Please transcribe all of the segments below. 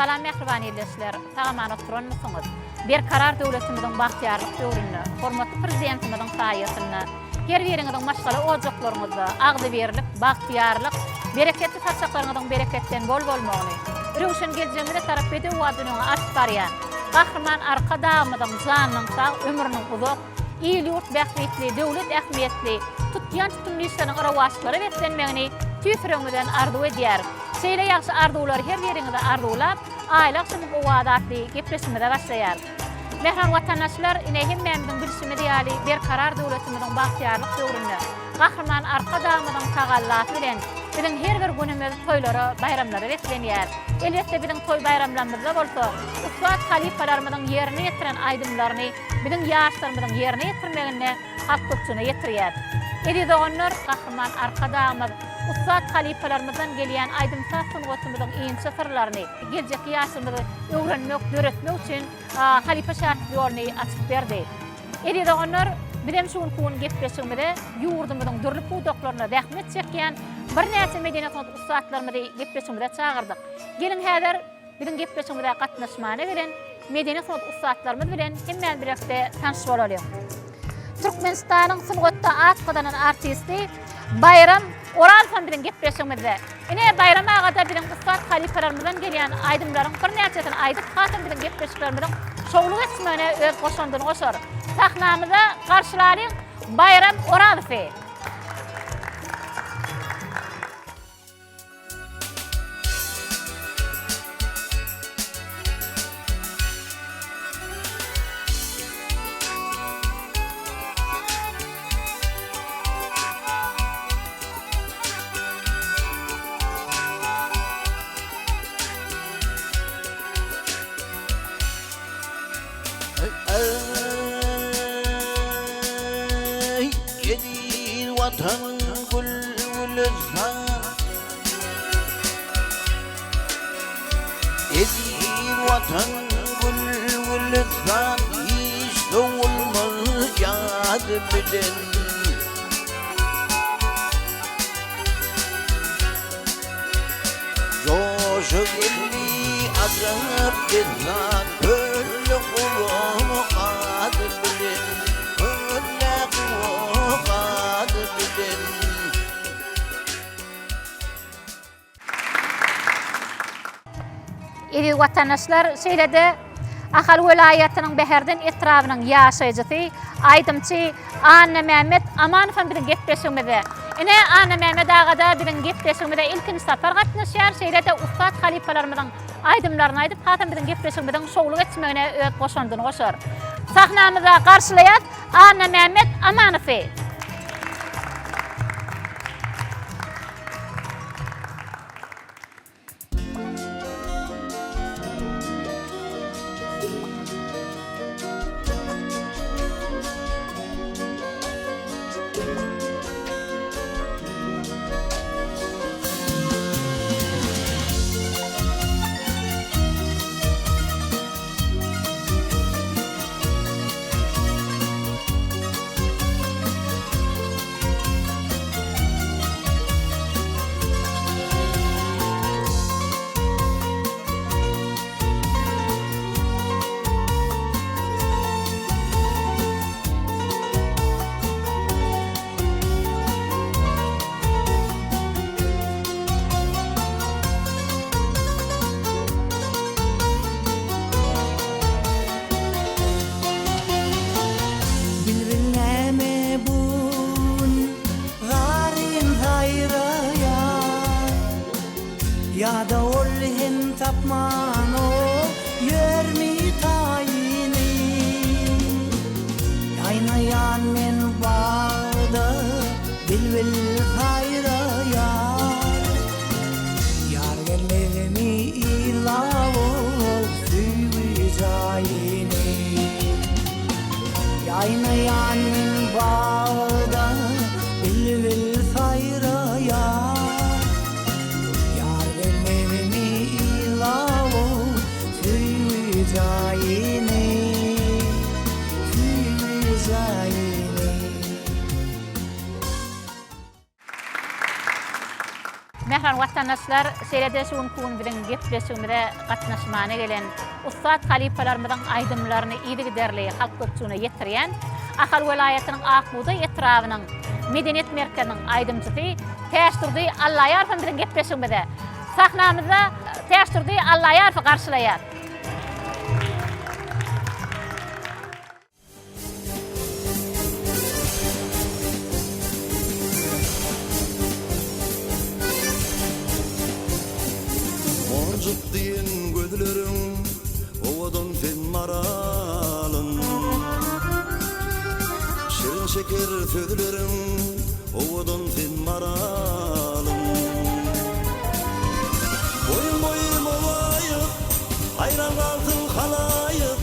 Salam mähriban ildeşler, sag-aman oturanmysyňyz? Berkarar döwletimiziň bagtyýarlyk döwründe, hormatly Prezidentimiziň saýasynda her biriňiziň maşgala ojaklaryňyzda agzybirlik, bagtyýarlyk, bereketli saçaklaryňyzyň bereketden bol bolmagyny, röwşen geljegimize tarap bedew badyny öňe alyp barýan Gahryman Arkadagymyzyň janynyň sag, ömrüniň uzak, il-ýurt bähbitli, döwlet ähmiýetli, tutýan tutumly işleriniň rowaçlyklara beslenmegini tüýs ýüregimizden arzuw edýäris. Şeýle ýagşy arzuwlary her biriňize arzuwlap, Aýly agşamyň owazy atly gepleşigimize başlaýarys. Mähriban watandaşlar, ine hemmämiziň bilşimiz ýaly, Berkarar döwletimiziň bagtyýarlyk döwründe Gahryman Arkadagymyzyň tagallasy bilen biziň her bir günümiz toýlara, baýramlara beslenýär. Elbetde biziň toý-baýramlarymyzda bolsa ussat halypalarymyzyň ýerine ýetiren aýdymlaryny biziň ýaşlarymyzyň ýerine ýetirmeginde halk köpçüligine ýetirýär. Eziz doganlar, Gahryman Arkadagymyz ussat halypalarymyzdan gelýän aýdym-saz sungatymyzyň inçe syrlaryny geljekki ýaşlarymyza öwrenmek, döretmek üçin halypa-şägirtlik ýoluny açyp berdi. Eziz doganlar, bizem şu günki gün gepleşigimize ýurdumyzyň dürli pudaklarynda zähmet çekýän birnäçe medeniýet-sungat ussatlarymyzy gepleşigimize çagyrdyk. Geliň häzir Biziň gepleşigimize gatnaşmana gelen medeni-sungat ussatlarymyz bilen hemmämiz bilelikde tanyş bolalyň. Türkmenistanyň sungatda at gazanan artisti Baýram Orazow hem biziň gepleşigimizde. Ine, Baýram aga-da biziň ussat halypalarymyzdan gelýän aýdymlaryň birnäçesini aýdyp, hasam biziň gepleşiklerimiziň şowly geçmegine öz goşandyny goşar. Sahnamyza garşylalyň Baýram Orazowy! Eý, eziz Watan gül-gülüzar, Eziz Watan gül-gülüzar, Hiç sowulmaz ýaz bilen. Joşa geldi ajap dessan, Kölle guwa ady bilen, Kölle guwa ady bilen. Eziz watandaşlar, şeýle-de Ahal welaýatynyň Bäherden etrabynyň ýaşaýjysy, aýdymçy Annamämmet Amanow hem biziň gepleşigimizde. Ine, Annamämmet aga-da biziň gepleşigimize ilkinji sapar gatnaşýar, şeýle-de ussat halypalarymyzyň aýdymlaryny aýdyp, hasam biziň gepleşigimiziň şowly geçmegine öz goşandyny goşar. Sahnamyzda garşylaýas Annamämmet Amanowy. Bilbil näme bu gün zaryn saýraýar Ýa-da ol hem tapman o ýörmi taýyny Ýaýnaýan men bagda bilbil saýraýar Ýar gelmezmi yzlap ol söýgi jaýyny Ýaýnaýan men bagda bilbil saýraýar Ýar gelmezmi yzlap ol söýgi jaýyny Söýgi jaýyny. Mähriban watandaşlar, şeýle-de şu günki gün biziň gepleşigimize gatnaşmana gelen ussat halypalarymyzyň aýdymlaryny yzygiderli halk köpçüligine ýetirýän Ahal welaýatynyň Ak bugdaý etrabynyň Medeniýet merkeziniň aýdymçysy Täçdurdy Allaýarow hem biziň gepleşigimize sahnamyzda Täçdurdy Allaýarowy garşylaýar. Monjuk diýen gözleriň owadan sen maralym Şirin şeker sözleriň owadan sen maralym Boýuň boýum owaýyp haýran galsyn halaýyk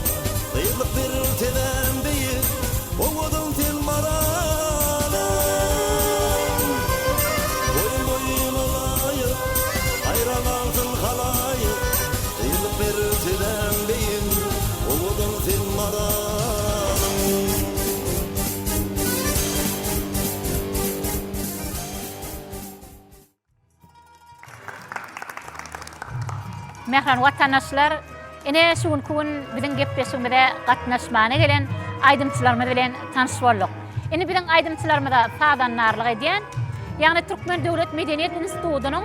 Gyzlyk berer tebäm beýik, owadan sen maralym. Boýun boýuna laýyk, haýran galsyn halaýyk, Gyzlyk berer tebäm beýik, owadan sen maralym. Mähriban watandaşlar, ine şu günki gün biziň gepleşigimize gatnaşmana gelen aýdymçylarymyz bilen tanyş bolduk. Indi biziň aýdymçylarymyza sazandarlyk edýän, ýagny Türkmen döwlet medeniýet institutynyň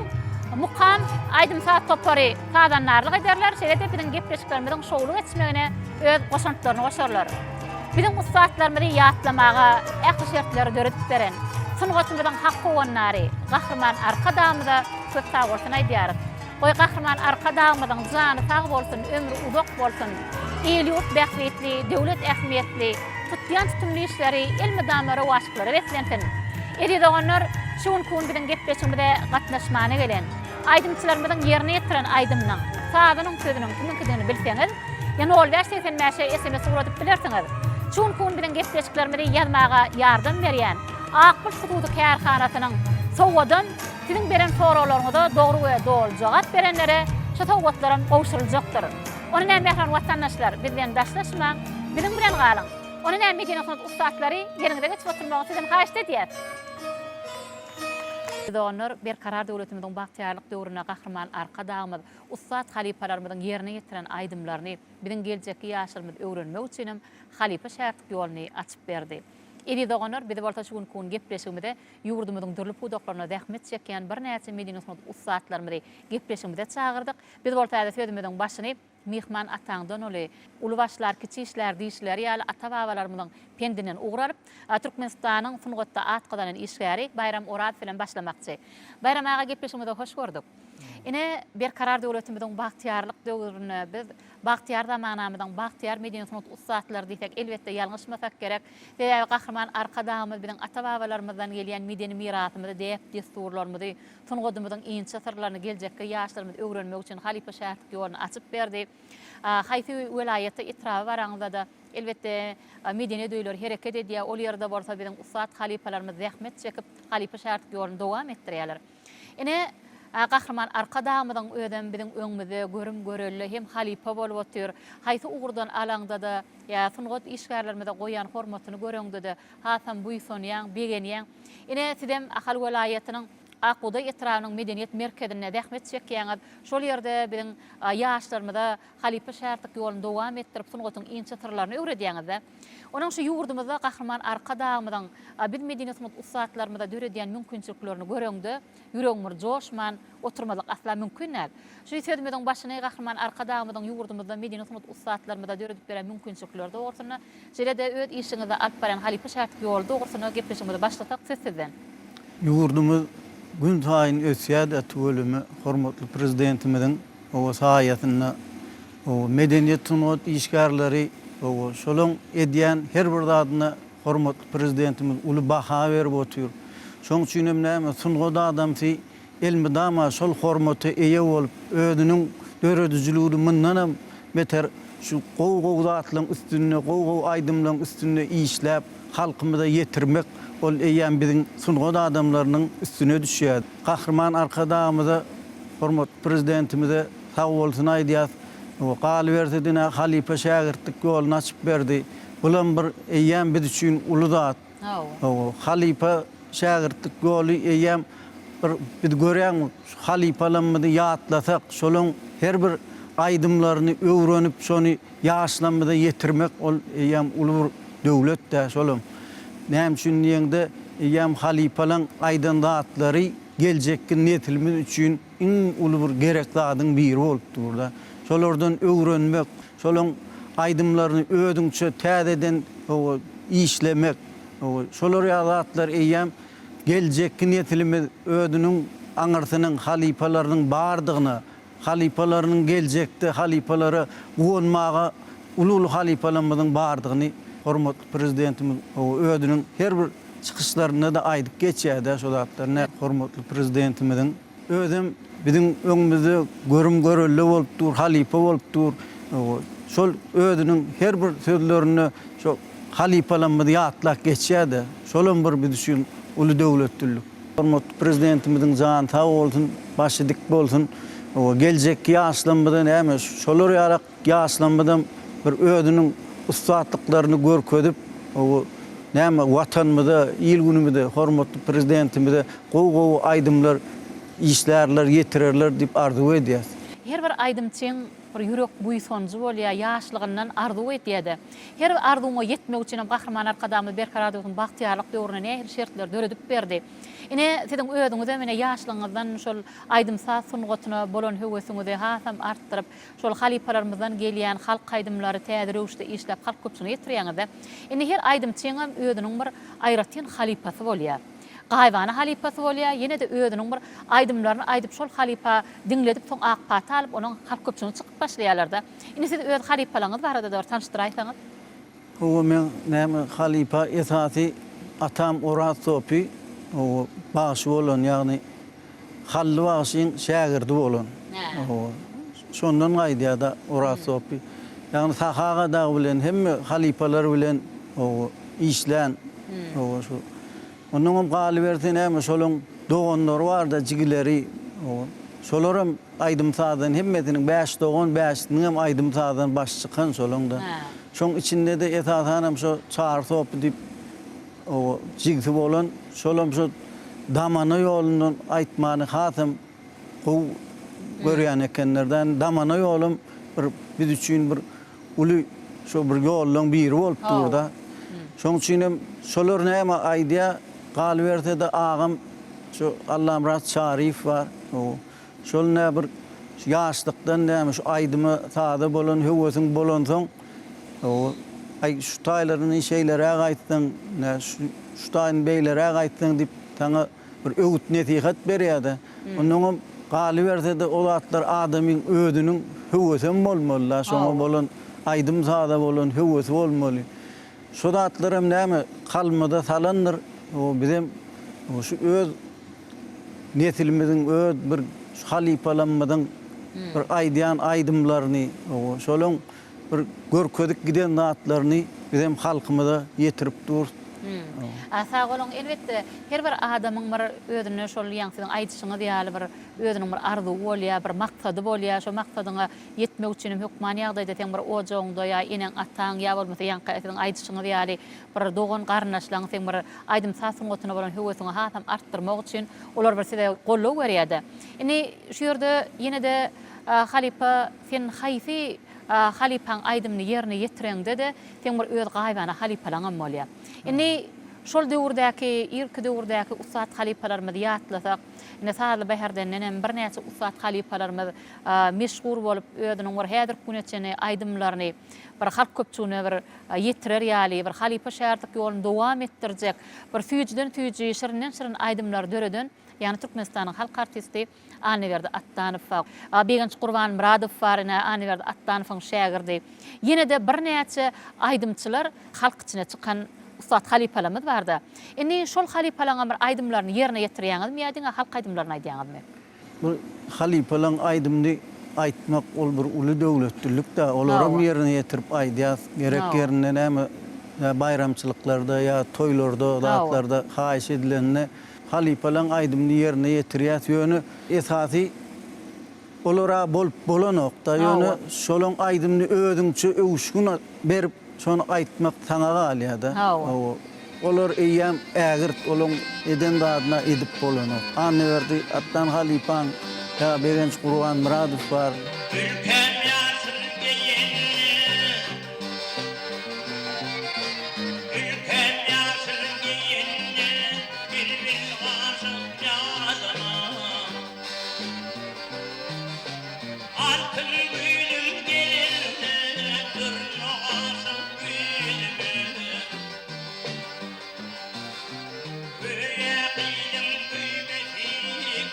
Mukam aýdym-saz topary sazandarlyk ederler, şeýle-de biziň gepleşiklerimiziň şowly geçmegine öz goşantlaryny goşarlar. Biziň ussatlarymyzy ýatlamaga ähli şertleri döredip beren, sungatymyzyň hak howandary Gahryman Arkadagymyza köp sagbolsun aýdýarys. Goý, Gahryman Arkadagymyzyň jany sag bolsun, ömri uzak bolsun! Il-ýurt bähbitli, döwlet ähmiýetli, tutýan tutumly işleri elmydama rowaçlyklara beslensin! Eziz doganlar, şu günki gün biziň gepleşigimize gatnaşmana gelen, Aýdymçylarymyzyň ýerine ýetiren aýdymynyň sazynyň sözüniň kimiňkidigini bilseňiz, ýa nol bäş 85-e sms ugradyp bilersiňiz. Şu günki gün biziň gepleşiklerimizi ýazmaga ýardam berýän Ak Bulut hususy kärhanasynyň sowgadan siziň beren soraglaryňyza dogry we doly jogap berenlere şu sowgatlaram gowşuryljakdyr. Ony näme mähriban watandaşlar bizden daşlaşmaň, biziň bilen galyň. Ony näme medeni sungat ussatlary ýeriňize geçip oturmagy sizden haýyşt edýäs. Doganlar, Berkarar döwletimiziň bagtyýarlyk döwründe Gahryman Arkadagymyz, ussat halypalarymyzyň ýerine ýetiren aýdymlaryny biziň geljekki ýaşlarymyz öwrenmek üçinem halypa-şägirtlik ýoluny açyp berdi. Eziz doganlar, biz bolsa şu günki gün gepleşigimize ýurdumyzyň dürli pudaklarynda zähmet çekýän birnäçe medeni-sungat ussatlarymyzy gepleşigimize çagyrdyk. Biz bolsa häzir sözümiziň başyny Myhman ataňdan uly, uly başlar, kiçi işlär diýişleri ýaly ata-babalarymyzyň pendinden ugur alyp, Türkmenistanyň sungatda at gazanan işgäri Baýram Orazow bilen başlamakçy. Baýram aga gepleşigimize hoş gördük. Ine, Berkarar döwletimiziň bagtyýarlyk döwründe biz bagtyýar zamanamyzyň bagtyýar medeni-sungat ussatlary diýsek, elbetde ýalňyşmasak gerek. Sebäbi Gahryman Arkadagymyz biziň ata-babalarymyzdan gelýän medeni mirasymyzy, däp-dessurlarymyzy, Sungatymyzyň inçe syrlaryny geljekki ýaşlarymyz öwrenmek üçin halypa-şägirtlik ýoluny açyp berdi. Haýsy welaýata, etraba baraňyzda-da, elbetde, medeniýet öýleri hereket edýär. Ol ýerde bolsa biziň ussat halypalarymyz zähmet çekip, halypa-şägirtlik ýoluny dowam etdirýärler. Ine, Gahryman Arkadagymyzyň özem biziň öňümizde görüm-görelde hem halypa bolup otyr. Haýsy ugurdan alaňda-da, ýa sungat işgärlerimize goýýan hormatyny göreňde-de, hasam buýsanýaň, begenýäň. Ine, sizem Ahal welaýatynyň Ak bugdaý etrabynyň medeniýet merkezinde zähmet çekýäňiz. Şol ýerde biziň ýaşlarymyza halypa-şägirtlik ýoluny dowam etdirip, sungatyň inçe syrlaryny öwredýäňiz-dä. Onuň şu ýurdumyzda Gahryman Arkadagymyzyň biz medeniýet-sungat ussatlarymyza döredýän mümkinçiliklerini göreňde, ýüregiň bir joşman oturmazlyk asla mümkin däl. Şu sözümiziň başyny Gahryman Arkadagymyzyň ýurdumyzda medeni-sungat ussatlarymyza döredip beren mümkinçilikleri dogrusynda, şeýle-de öz işiňizde alyp barýan halypa-şägirtlik ýoly dogrusynda gepleşigimizi başlasak, söz sizden. Ýurdumyz günsaýyn ösýär-de tüweleme hormatly Prezidentimiziň oba saýasynda oba medeniýet-sungat işgärleri oba şolaň edýän her bir zadyna hormatly Prezidentimiz uly baha berip otyr. Şoň üçin hem näme sungat adamsy elmydama şol hormata eýe bolup, özüniň döredijiligini mundanam beter şu gowy-gowy zatlaryň üstünde, gowy-gowy aýdymlaryň üstünde işläp, halkymyza ýetirmek, ol eýýäm biziň sungat adamlarynyň üstüne düşýär. Gahryman Arkadagymyza, hormatly Prezidentimize sagbolsun aýdýas. Galyberse-de ine, halypa-şägirtlik ýoluny açyp berdi. Bulam bir eýýäm biz üçin uly zat. Hawa, halypa şägirtlik ýoly eýýäm. bir biz görýäňmi şu halypalarymyzy ýatlasak, şolaň her bir aýdymlaryny öwrenip şony ýaşlarymyza ýetirmek ol eýýäm uly bir döwlet-dä şolam. Näme üçin diýeňde eýýäm halypalaň aýdan zatlary geljekki neslimiz üçin iň uly bir gerek zadyň biri bolup dur-da. Şolardan öwrenmek, şolaň aýdymlaryny özüňçe täzeden işlemek, şolar ýaly zatlar eýýäm geljekki neslimiz özüniň aňyrsynyň halypalarynyň bardygyna, halypalarynyň geljekde halypalara guwanmaga uly-uly halypalarymyzyň bardygyny hormatly Prezidentimiz özüniň her bir çykyşlarynda-da aýdyp geçýär-de şo zatlary. Hormatly Prezidentimiziň Özem biziň öňümizde görüm-görelde bolup dur, halypa bolup dur. Şol özüniň her bir sözlerinde şo halypalarymyzy ýatlap geçýär-de, şolam bir biz üçin uly döwletlilik. Hormatly Prezidentimiziň jany sag bolsun, başy dik bolsun. Geljekki ýaşlarymyza näme, şolar ýalak Ýaşlarymyzam bir özüniň ussatlyklaryny görkezip, näme Watanymyza, il-günümize, hormatly Prezidentimize gowy-gowy aýdymlar işlärler, ýetirerler diýip arzuw edýäs. Her bir aýdymçyň bir ýürek buýsanjy bolýar, ýaşlygyndan arzuw edýär-de. Her bir arzuwyňa ýetmek üçinem Gahryman Arkadagymyz Berkarar döwletiň bagtyýarlyk döwründe nähili şertleri döredip berdi. Ine, siziň özüňizem ine ýaşlygyňyzdan şol aýdym-saz sungatyna bolan höwesiňizi hasam artdyryp, Şol halypalarymyzdan gelýän halk aýdymlary täze röwüşde işläp halk köpçüligine ýetirýäňizde. Indi her aýdymçyňam özüniň bir aýratyn halypasy bolýar. Gaýybana halypasy bolýar, ýene-de özüniň bir aýdymlaryny aýdyp şol halypa diňledip soň ak pata alyp onuň halk köpçüligine çykyp başlaýarlarda. Indi siz öz halypalaryňyz barada-da bir tanyşdyraýsaňyz. Hawa meň näme halypa esasy atam Oraz sopy hawa bagşy bolan ýagny Hally bagşyň şägirdi bolan. Hawa. Şondan gaýdýar-da Oraz sopy. Ýagny Sahy aga dagy bilen hemme halypalar bilen hawa işlän. Hawa şu. Onnoňam galyberse näme şolaň doganlary bar-da jigileri. Hawa. Şolaram aýdym-sazdan hemmesiniň bäş dogan bäşisiniňem aýdym-sazdan başy çykan şolaň-da. Şoň içinde-de esasanam şo Çary sopy diýip O jigsi bolan şolam şo damana ýolundan aýtmany hasam gowy görýän ekenler-dä. Indi damana ýolam bir biz üçin bir uly şo bir ýollaň biri bolup dur-da. Şoň üçinem şolar näme aýdýa, galyberse-de agam şo Allamyrat Çaryýew bar. Şol nä bir ýaşlykdan näme şu aýdyma saza bolan höwesiň bolansoň aý şu taýlaryny şeýleräk aýtsaň nä şu taýyny beýleräk aýtsaň diýip saňa bir öwüt nesihat berýädä. Onnoňam galybersede o zatlar adamyň özüniň höwesem bolmalyda şoňa bolan aýdym saza bolan höwesi bolmaly. Şo zatlaram näme kalbymyza salandyr bizem şu öz neslimiziň öz bir halypalarymyzyň bir aýdýan aýdymlaryny, şolaň bir görkezip giden zatlaryny bizem halkymyza ýetirip durus. A sag boluň. Elbetde, her bir adamyň bir özünde şol ýaňy siziň aýdyşyňyz ýaly bir özüniň bir arzuwy bolýar, bir maksady bolýar. Şo maksadyňa ýetmek üçin hem hökman ýagdaýda seň bir ojagyňda ýa eneň-ataň ýa bolmasa ýaňky siziň aýdyşyňyz ýaly bir dogan-garyndaşlaryň seň bir aýdym-saz sungatyna bolan höwesiňi hasam artdyrmak üçin olar bir size goldaw berýär-de. Indi şu ýerde ýene-de halypa sen haýsy halypaň aýdymyny ýerine ýetireňde-de seň bir öz gaýybana halypalaňam bolýar. Indi şol döwürdäki, irki döwürdäki ussat halypalarymyzy ýatlasak, indi Sazly Bäherdendenem birnäçe ussat halypalarymyz meşhur bolup özüniň bir häzirki güne çenli aýdymlaryny bir halk köpçügine bir ýetirer ýaly, bir halypa-şägirtlik ýoluny dowam etdirjek, bir süýjüden-süýji, şirinden-şirin aýdymlary döreden, ýagny Türkmenistanyň halk artisti Annaberdi Atdanow bar. Begenç Gurbanmyradow bar, ine, Annaberdi Atdanowyň şägirdi. Ýene-de birnäçe aýdymçylar halk içine çykan ussat halypalarymyz bar-da. Indi şol halypalaryňam bir aýdymlaryny ýerine ýetirýäňizmi ýa diňe halk aýdymlaryny aýdýaňyzmy? Bu halypalaň aýdymyny aýtmak ol bir uly döwletlilik-dä, olaram ýerine ýetirip aýdýas, gerek ýerinde näme baýramçylyklarda ýa toýlarda zatlarda haýyş edilende halypalaň aýdymyny ýerine ýetirýäs, ýöne esasy olara bolup bolanokda, ýöne şolaň aýdymyny özüňçe öwüşgin berip şony aýtmak saňa galýada. Hawa. Olar eýýäm ägirt, olaň eden zadyna edip bolanok. Annaberdi Atdan halypaň, ýa Begenç Gurbanmyradow bar. Ülkäm ýaşyl geýende, Ülkäm ýaşyl geýende, Bilbil aşyk ýadyma. Altyn güýzüm gelende, Durna aşyk güýzüme. Göýä gyzyň köýmesi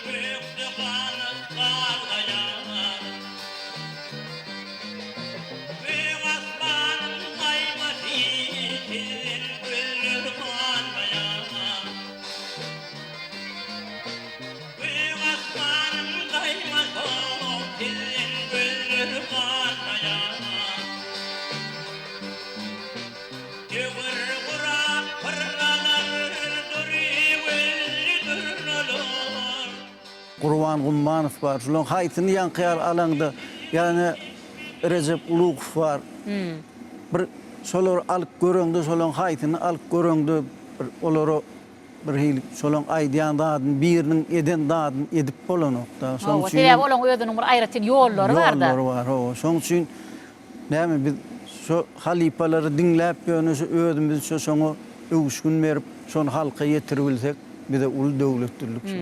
gökde ganat galgaýar. Gök asmanyň gaýmasy sizden gözler ganmaýar. Gök asmanyň gaýmasy sizden gözler ganmaýar. Döwür gurap pyrlanar, dury gözli durnalar. Gurban Gummanow bar. Şularyň haýsyny ýaňky ýaly alaňda, ýa-da Rejep Ulukow bar. Bir şolary alyp göreňde, şolaryň haýsyny alyp göreňde bir olara bir hili şolaryň aýdýan zadyny, biriniň eden zadyny edip bolanok-da. Şonuň Hawa, üçin sebäbi olaryň özüniň bir aýratyn ýollary bar-da. Ýollary bar, hawa. Şonuň üçin Näme biz şo halypalary diňläp ýöne şo özümizçe şoňa öwüşgin berip şony halka ýetiribilsek bize uly döwletlilik şo.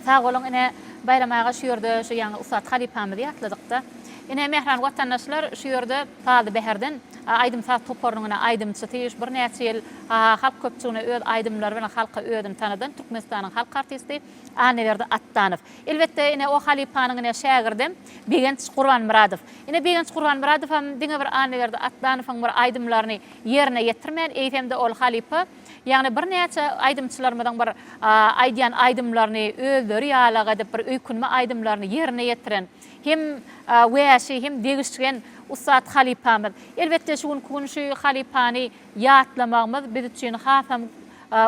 Sag boluň ine Baýram aga şu ýerde şu ýaňy ussat halypamyzy ýatladykda. Ine mähriban watandaşlar şu ýerde Sazly Bäherden aýdym-saz toparynyň ine aýdymçysy şu birnäçe ýyl halk köpçüligine öz aýdymlary bilen halka özüni tanadan Türkmenistanyň halk artisti Annaberdi Atdanow. Elbetde ine o halypanyň ine şägirdem Begenç Gurbanmyradow. Ine Begenç Gurbanmyradowam diňe bir Annaberdi Atdanowyň bir aýdymlaryny ýerine ýetirmän, eýsemde ol halypa, ýagny birnäçe aýdymçylarymyzyň bir aýdýan aýdymlaryny özleri ýalak edip bir öýkünme aýdymlaryny ýerine ýetiren hem wäşi hem degişgen ussat halypamyz. Elbetde şu günki gün şu halypany ýatlamagymyz biz üçin hasam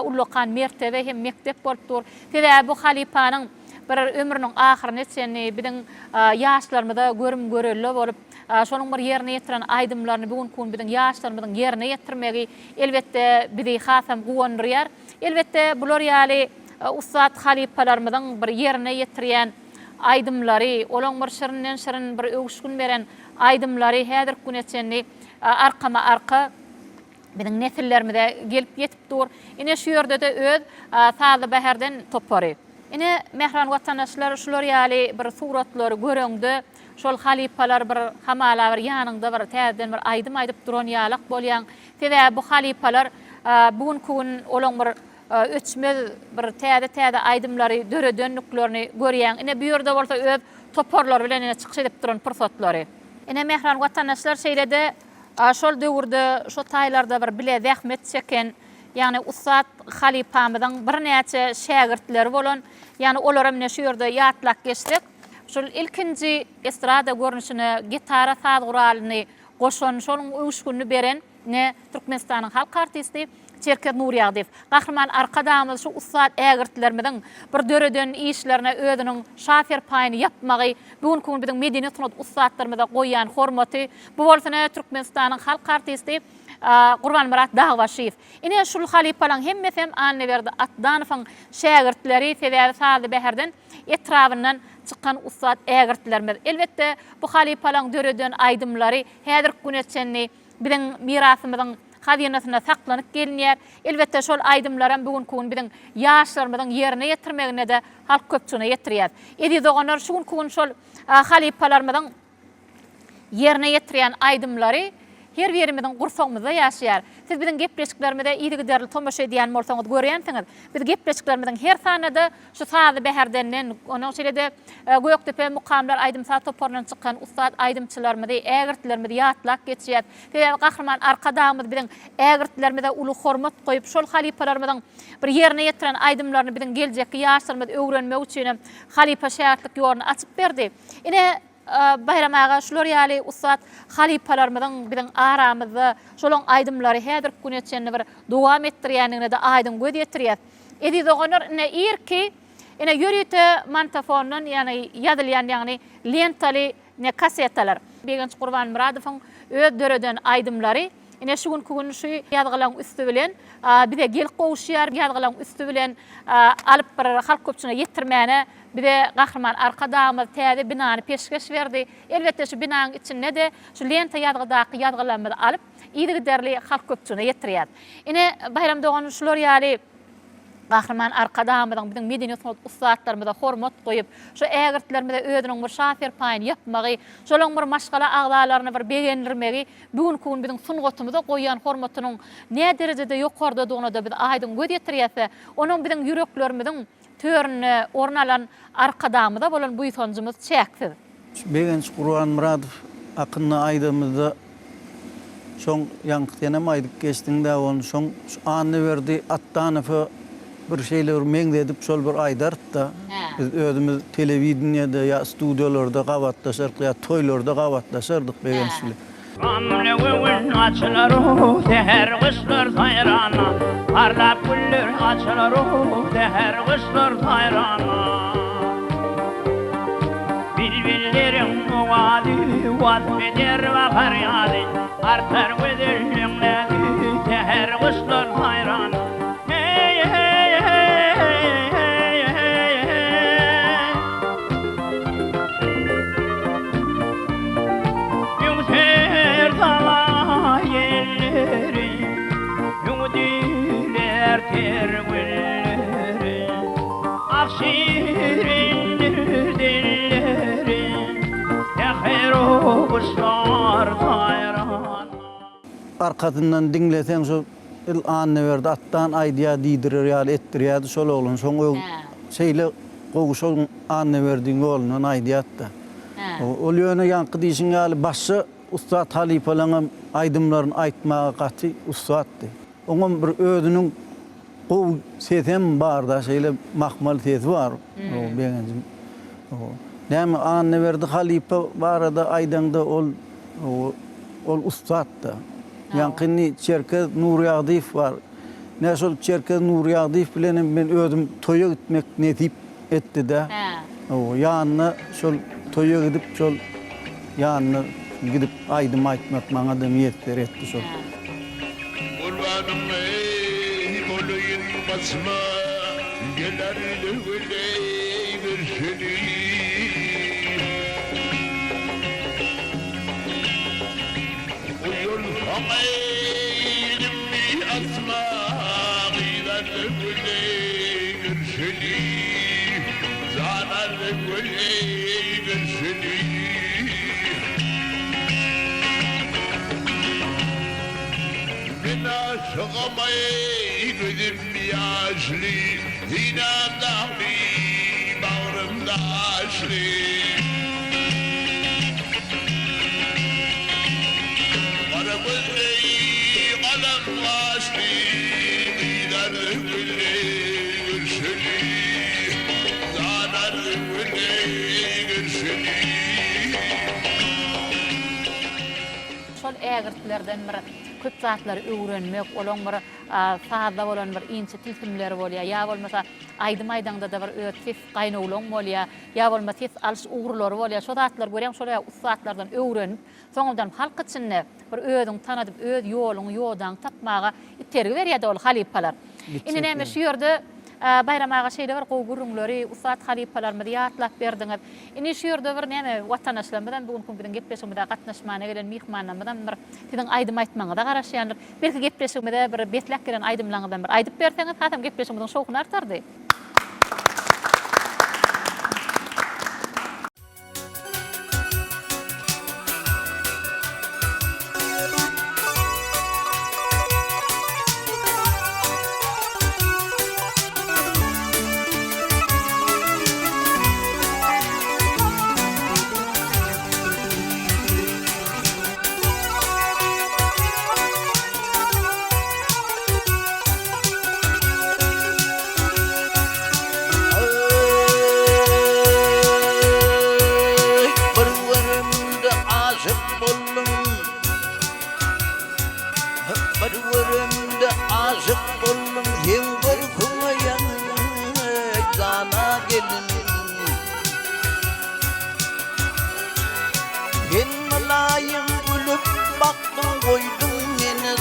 ullakan mertebe hem mekdep bolup dur. Sebäbi bu halypanyň bir ömrüniň ahyryna çenli biziň ýaşlarymyza görüm-görelde bolup, şonuň bir ýerine ýetiren aýdymlaryny bu günki gün biziň ýaşlarymyzyň ýerine ýetirmegi, elbetde, bizi hasam guwandyrýar. Elbetde, bular ýaly ussat halypalarymyzyň bir ýerine ýetirýän aýdymlary, olaň bir şirinden-şirin bir öwüşgin beren aýdymlary häzirki güne çenli arkama-arka biziň nesillerimize gelip ýetip dur. Ine şu ýerde-de öz Sazly Bäherden topary. Ine, mähriban watandaşlar, şular ýaly bir suratlary göreňde, şol halypalar bir hamala bir ýanyňda bir täzeden bir aýdym aýdyp duran ýalak bolýaň. Sebäbi bu halypalar bu günki gün olaň bir öçmez bir täze-täze aýdymlary döredendiklerini görýäň. Ine bu ýerde bolsa öz toparlary bilen ine çykyş edip duran pursatlary. Ine mähriban watandaşlar şeýle-de şol döwürde şo taýlarda bir bile zähmet çeken, ýagny ussat halypamyzyň birnäçe şägirtleri bolan, ýagny olaram ine şu ýerde ýatlap geçsek, şol ilkinji estrada görnüşine gitara saz guralyny goşan, şonuň öwüşginini beren ine Türkmenistanyň halk artisti Çerkez Nurýagdyýew. Gahryman Arkadagymyz şu ussat ägirtlerimiziň bir döreden işlerine özüniň şa serpaýyny ýapmagy, bu günki gün biziň medeniýet-sungat ussatlarymyza goýýan hormaty, bu bolsa ine Türkmenistanyň halk artisti Gurbanmyrat Dagbaşyýew. Ine şul halypalaryň hemmesem Annaberdi Atdanowyň şägirtleri, sebäbi Sazly Bäherden etrabyndan çykan ussat ägirtlerimiz. Elbetde bu halypalaryň döreden aýdymlary häzirki güne çenli biziň mirasymyzyň hazynasynda saklanyp gelinýär. Elbetde, şol aýdymlaram bu günki gün biziň ýaşlarymyzyň ýerine ýetirmeginde-de halk köpçüligine ýetirýäris. Eziz doganlar, şu günki gün şol halypalarymyzyň ýerine ýetirýän aýdymlary her birimiziň gursagymyzda ýaşaýar. Siz biziň gepleşiklerimize yzygiderli tomaşa edýän bolsaňyz görýänsiňiz, biz gepleşiklerimiziň her sanynda Şu sazly Bäherdenden, onuň şeýle-de Gökdepe mukamlar aýdym-saz toparyndan çykan ussat aýdymçylarymyzy, ägirtlerimizi ýatlap geçýäs. Sebäbi Gahryman Arkadagymyz biziň ägirtlerimize uly hormat goýup, şol halypalarymyzyň bir ýerine ýetiren aýdymlaryny biziň geljekki ýaşlarymyz öwrenmek üçinem halypa-şägirtlik ýoluny açyp berdi. Ine, Baýram aga, şular ýaly ussat halypalarymyzyň biziň aramyzda şolaň aýdymlary häzirki güne çenli bir dowam etdirýändigine-de aýdyň göz ýetirýäs. Eziz doganlar ine irki ine ýörite mantafondan ýagny ýazylýan ýagny lentaly ne kasetalar. Begenç Gurbanmyradowyň öz döreden aýdymlary. Ine şu günki gün şu ýazgylaryň üsti bilen bize gelip gowuşýar. Ýazgylaryň üsti bilen alyp bir halk köpçüligine ýetirmäne bize Gahryman Arkadagymyz täze binany peşgeş berdi. Elbetde şu binanyň içinde-de şu lenta ýazgydaky ýazgylarymyzy alyp yzygiderli halk köpçüligine ýetirýäris. Ine Baýram dogan şular ýaly Gahryman Arkadagymyzyň biziň medeniýet-sungat ussatlarymyza hormat goýup, şu ägirtlerimize özüniň bir şa serpaýyny ýapmagy, şolaryň bir maşgala agzalaryny bir begendirmegi bu günki gün biziň sungatymyza goýýan hormatynyň näderejede ýokardadygyna-da biz aýdyň göz ýetirýäs-de, onuň biziň ýüreklerimiziň töründe orun alan Arkadagymyza bolan buýsanjymyz çäksiz. Begenç Gurbanmyradow hakynda aýdamyzda şoň ýaňky senem aýdyp geçdiň-dä ony şoň şu Annaberdi Atdanowa bir şeýle bir meňzedip şol bir aýdarys-da. Biz özümiz telewideniýede ýa studiýalarda gabatlaşark ýa toýlarda gabatlaşardyk Begenç bilen. Gamly göwün açylar-ow, säher guşlar saýranda, Parlap güller açylar-ow, säher guşlar saýranda. Bilbilleriň owazy wasp eder bahar ýazy, Artar gözelliň näzi, säher guşlar saýranda. Heý-heý-heý-heý-heý-heý. Ýüňser sala ýelleri, Hüwdüler ter gülleri, Ah şirindir dilleri, Säher-u guşlar saýran. Arkasyndan diňleseň şo il Annaberdi Atdan aýdýa diýdirer ýaly etdirýädi şol oglan şoň öň şeýle gowy şol Annaberdiň ýolundan aýdýatda. Ol ýöne ýaňky diýşiň ýaly başga ussat halypalaňam aýdymlaryny aýtmaga gaty ussatdy. Oňam bir özüniň gowy sesem barda şeýle mahmal sesi bar Begenjiň. Näme Annaberdi halypa barada aýdaňda ol ol ussat-da. Ýaňky indi Çerkez Nurýagdyýew bar. Ine şol Çerkez Nurýagdyýew bilenem men özüm toýa gitmek nesip etdi-de. Ýanyna şol toýa gidip şol ýanyna gidip aýdym aýtmak maňa-da miýesser etdi şol. Gurbanyň eý bolaýyn gaçma Geler döwül-eý bir seni. Uýulsaň eý ilimmi açma Gyzar döwül-eý bir seni. Janar döwül-eý bir seni. Men aşygam eý gözüm ýaşly, Synam dagly, bagrym daşly. Gara gözli, galam gaşly, Gyzar gülli gülşüli, Janar gülli gülşüli. Şol ägirtlerden bir köp zatlary öwrenmek, olaň bir sazda bolan bir inçe tilsimleri bolýar, ýa bolmasa aýdym aýdaňda-da bir öz ses gaýnawlaň bolýar, ýa bolmasa ses alyş ugurlary bolýar. Şo zatlary görýäň, şol ýa ussatlardan öwrenip, soňundan halk içinde bir özüňi tanadyp, öz ýoluňy, ýodaňy tapmaga itergi berýär-de ol halypalar. Indi näme şu ýerde Baýram aga şeýle bir gowy gürrüňleri, ussat halypalarymyzy ýatlap berdiňiz. Indi şu ýerde bir näme watandaşlarymyzam bu günki biziň gepleşigimize gatnaşmana gelen myhmanlarymyzam bir siziň aýdym aýtmagyňyza garaşýandyr. Belki gepleşigimize bir besläp gelen aýdymlaryňyzdan bir aýdyp berseňiz hasam gepleşigimiziň şowhuny artardy. Eý, bir göremde aşyk boldum, Bir göremde aşyk boldum, Seň görküňe ýaňy jana gelin. Sen mylaýym gülüp bakdyň, goýduň meni.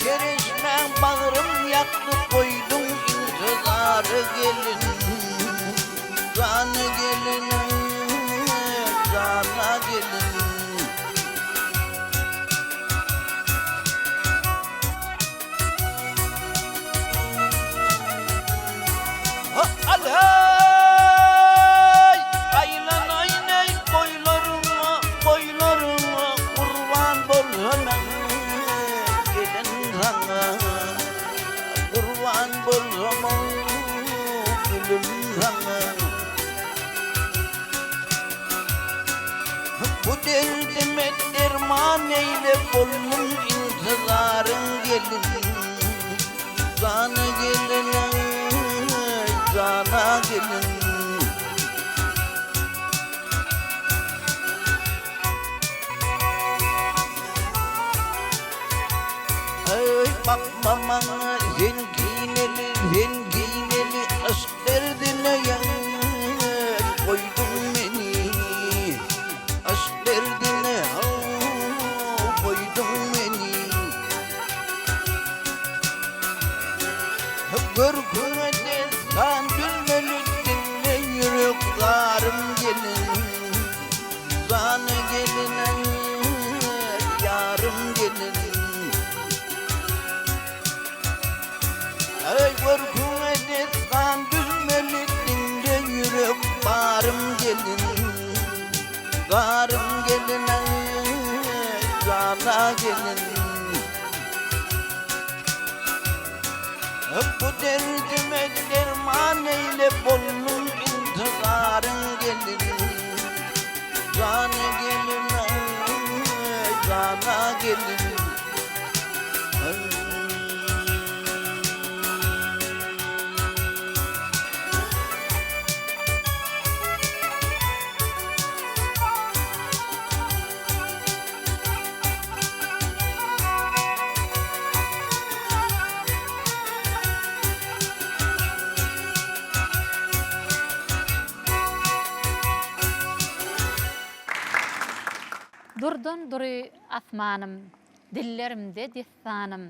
Kereşmäň bagrym ýakdy goýduň intizara gelin Jana gelin jana gelin. Al hey! Aýlanaýyn eý boýlaryňa, boýlaryňa Gurban bolsam gelin saňa Gurban bolsam gülüm saňa Bu derdime derman eýle boldum intizaryň gelin Jana gelin jana gelin. Eý bakma maňa sen kineli sen kineli yşk derdine ýaňy goýduň meni yşk derdine goýduň meni. Görküňe dessan düzmeli diňle ýürek zarym gelin Jana gelin ýarym gelin Eý görküňe dessan düzmeli diňle ýürek barym gelin Zarym gelin jana gelin Bu derdime derman eýle boldum intizaryň gelin Jana gelin jana gelin. Durdan dury asmanym, Dillerimde dessanym.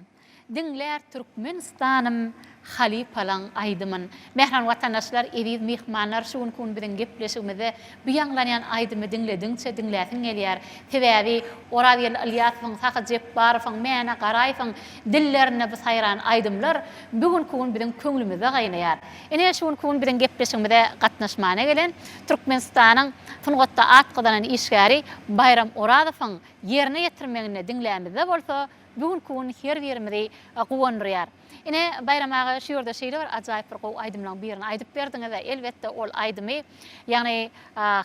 Diňlär Türkmenistanym halypalaň aýdymyn. Mähriban watandaşlar, eziz myhmanlar şu günki gün biziň gepleşigimizde bu ýaňlanýan aýdymy diňlediňçe diňläsiň gelýär. Sebäbi Orazgeldi Ylýasowyň, Sahy Jepbarowyň, Mäne Garaýewiň dillerinde bu saýran aýdymlar bu günki gün biziň köňlümizde gaýnaýar. Ine şu günki gün biziň gepleşigimize gatnaşmana gelen Türkmenistanyň sungatda at gazanan işgäri Baýram Orazowyň ýerine ýetirmeginde diňlämizde bolsa Bu günki gün her birimizi guwandyrýar. Ine, Baýram aga, şu ýerde şeýle bir ajaýyp bir gowy aýdymlaryň birini aýdyp berdiňiz-ä. Elbetde, ol aýdymy, ýagny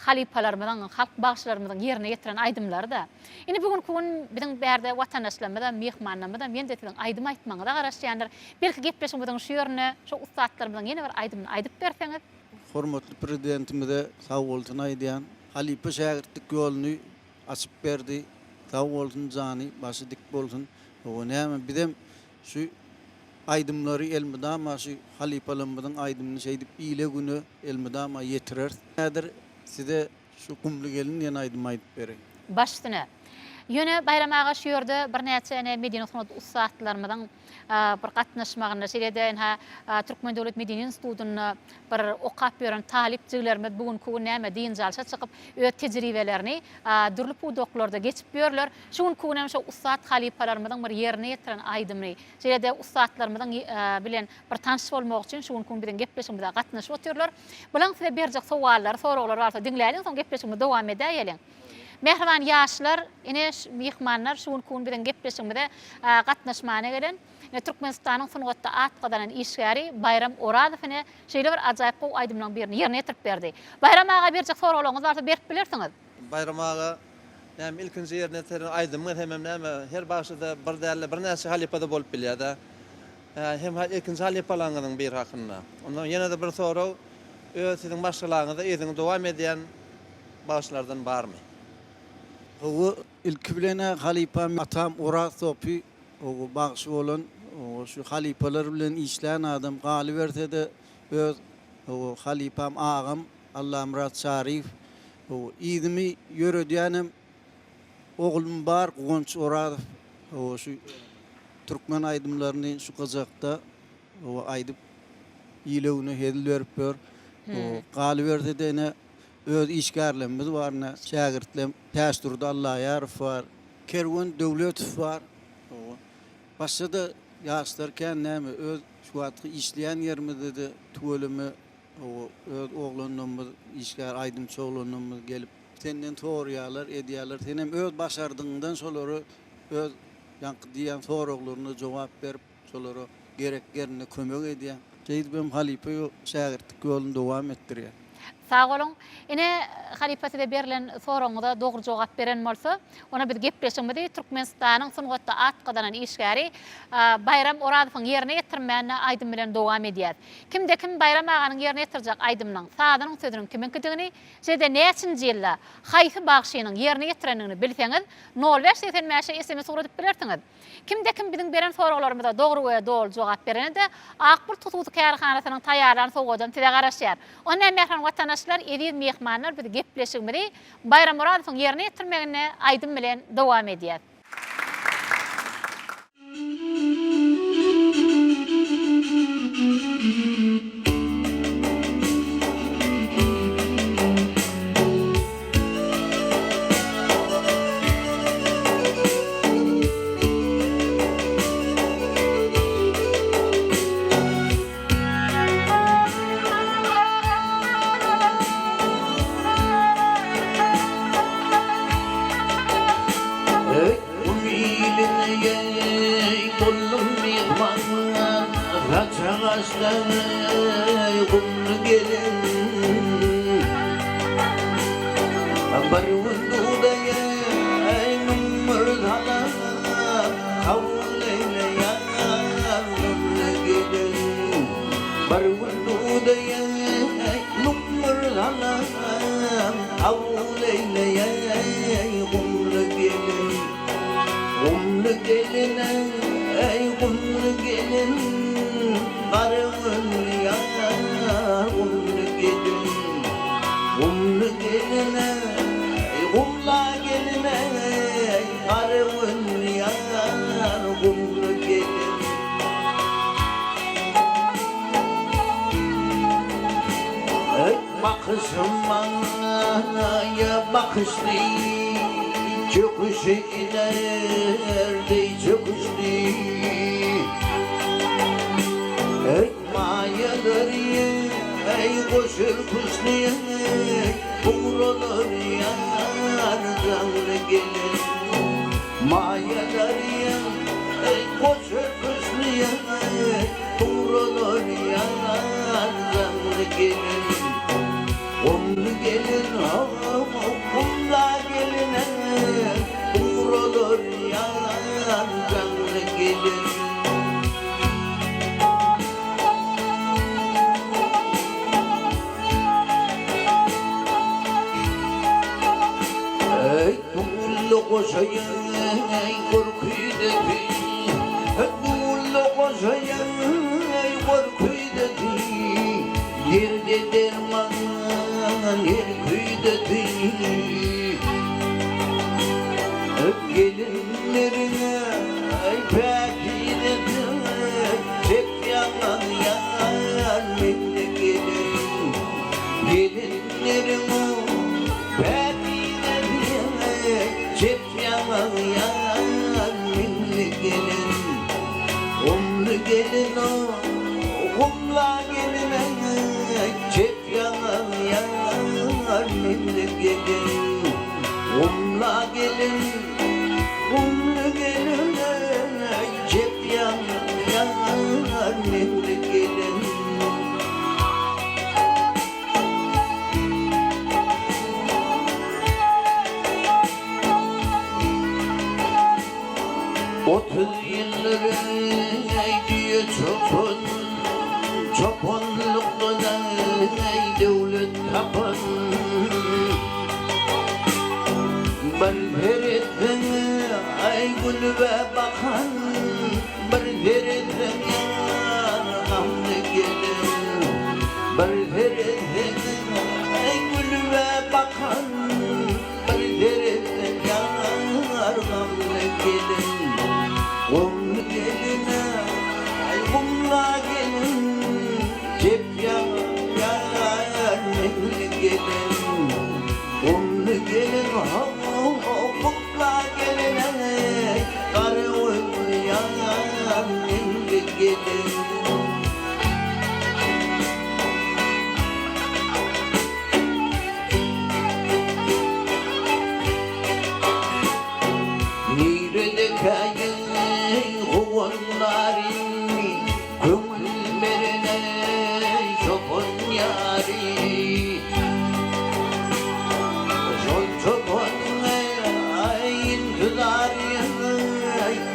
halypalarymyzyň, halk bagşylarymyzyň ýerine ýetiren aýdymlary-da. Indi bu günki gün biziň bärde watandaşlarymyzam, myhmanlarymyzam ýene-de siziň aýdym aýtmagyňyza garaşýandyr. Belki, gepleşigimiziň şu ýerinde şo ussatlarymyzyň ýene bir aýdymyny aýdyp berseňiz? Hormatly Prezidentimize sagbolsun aýdýan. Halypa-şägirtlik ýoluny Açyp berdi sag bolsun jany başy dik bolsun owo näme bizem şu aýdymlary elmydama şu halypalarymyzyň aýdymyny şeýdip ile güne elmydama ýetireris häzir size şu gumly gelin diýen aýdymy aýdyp bereýin. Baş üstüne. Ýöne Baýram aga şu ýerde birnäçe ene medeni sungat ussatlarymyzyň bir gatnaşmagynda, şeýle-de ynha Türkmen döwlet medeni institutynda bir okap ýören talyp jigilerimiz bu günki gün näme dynç alşa çykyp, öz tejribelerini dürli pudaklarda geçip ýörler. Şu günki gün hem şo ussat halypalarymyzyň bir ýerine ýetiren aýdymyny, şeýle-de ussatlarymyzyň bilen bir tanyş bolmak üçin şu günki gün biziň gepleşigimize gatnaşyp otyrlar. Bulaň size berjek sowallary, soraglary bar bolsa diňläýliň, soň gepleşigimizi dowam edäýeliň. Mähriban ýaşlar, ine myhmanlar şu günki gün biziň gepleşigimize gatnaşmana gelen ine Türkmenistanyň sungatda at gazanan işgäri Baýram Orazow ine şeýle bir ajaýyp gowy aýdymlaryň birini ýerine ýetirip berdi. Baýram aga berjek soraglaryňyz barsa berip bilersiňiz. Baýram aga näme ilkinji ýerine ýetiren aýdymyňyz hemem näme her bagşyda bir dälde birnäçe halypada bolup bilýärda hem ilkinji halypalaryňyzyň biri hakynda. Ondan ýenede bir sorag öz siziň maşgalaňyzda yzyňy dowam edýän bagşylardan barmy? Hawa, ilki bilen-ä halypam atam Oraz sopy hawa bagşy bolan, hawa şu halypalar bilen işlän adam, galyberse-de öz hawa halypam agam Allamyrat Çaryýew, hawa yzymy ýöredýänem oglum bar Guwanç Orazow, hawa şu. türkmen aýdymlaryny şu gyjakda aýdyp ile-güne hezil berip ýör. Galyberse-de ine öz işgärlerimiz bar ine şägirtlem Täçdurdy Allaýarow bar, Kerwen Döwletow bar. Başga-da ýaşlar kän näme öz şu wagtky işleýän ýerimizde-de tüweleme öz oglanlarymyz işgär aýdymçy oglanlarymyz gelip senden soraýarlar edýärler. Senem öz başardygyňdan şolary öz ýaňky diýýän soraglaryna jogap berip şolara gerek ýerinde kömek edýäň. Şeýdibem halypa şägirtlik ýoluny dowam etdirýär. Sag boluň. Ine, halypa size berlen soragyňyza dogry jogap beren bolsa, onda biz gepleşigimizi Türkmenistanyň sungatda at gazanan işgäri Baýram Orazowyň ýerine ýetirmände aýdym bilen dowam edýäs. Kimde-kim Baýram aganyň ýerine ýetirjek aýdymynyň sazynyň sözüniň kimiňkidigini, şeýle-de näçinji ýylda, haýsy bagşynyň ýerine ýetirendigini bilseňiz, nol bäş 85-e sms ugradyp bilersiňiz. Kimde-kim biziň beren soraglarymyza dogry we doly jogap berene-de, Ak Bulut hususy kärhanasynyň taýýarlan sowgadam size garaşýar. Onda mähriban watandaşlar, eziz myhmanlar biz gepleşigimizi Baýram Orazowyň ýerine ýetirmeginde aýdym bilen dowam edýäs. Bir gün dudaýaýnym bir salam Kabul eýle ýar gumly gelin Bir gün dudaýaýnym bir salam Kabul eýle gumly gelin Gumly gelin eý gumly gelin Gara gönül ýar gumly gelin Gumly gelin eý gumla gelin eý Gara gönül ýar gumly gelin Eý bakyşym maňa bakyşly Çöküşi iner deý çöküşli Eý maýalar eý goşur kuşly Bugralar ýar jaňly gelin Maýalar eý goşur kuşly Bugralar ýar jaňly gelin Gumly gelin gumla gelin Bugralar ýar jaňly gelin. Eý, dully goşaýyn, gorküýdesi, Dully goşaýyn, gorküýdesi, Derde derman, her küýdesi. Gelinleriňe päkizesi, Çep ýaňan ýar mende gelin. Gelinleriňe päkizesi, Çep ýaňan ýar mende gelin. Gumly gelin o, gumla gelin, Çep ýaňan ýar mende gelin. Gumla gelin, gumly gelin, Çep ýaňan ýar mende gelin. 30 ýyldyr eý düýe çopan, Çopanlykdan eý döwlet tapan. Bir seretseň aý gülübe bakan, Bir seretseň ýar gamly gelin. Bir seretseň aý gülübe bakan, Bir seretseň ýar gamly gelin. Gumly gelin.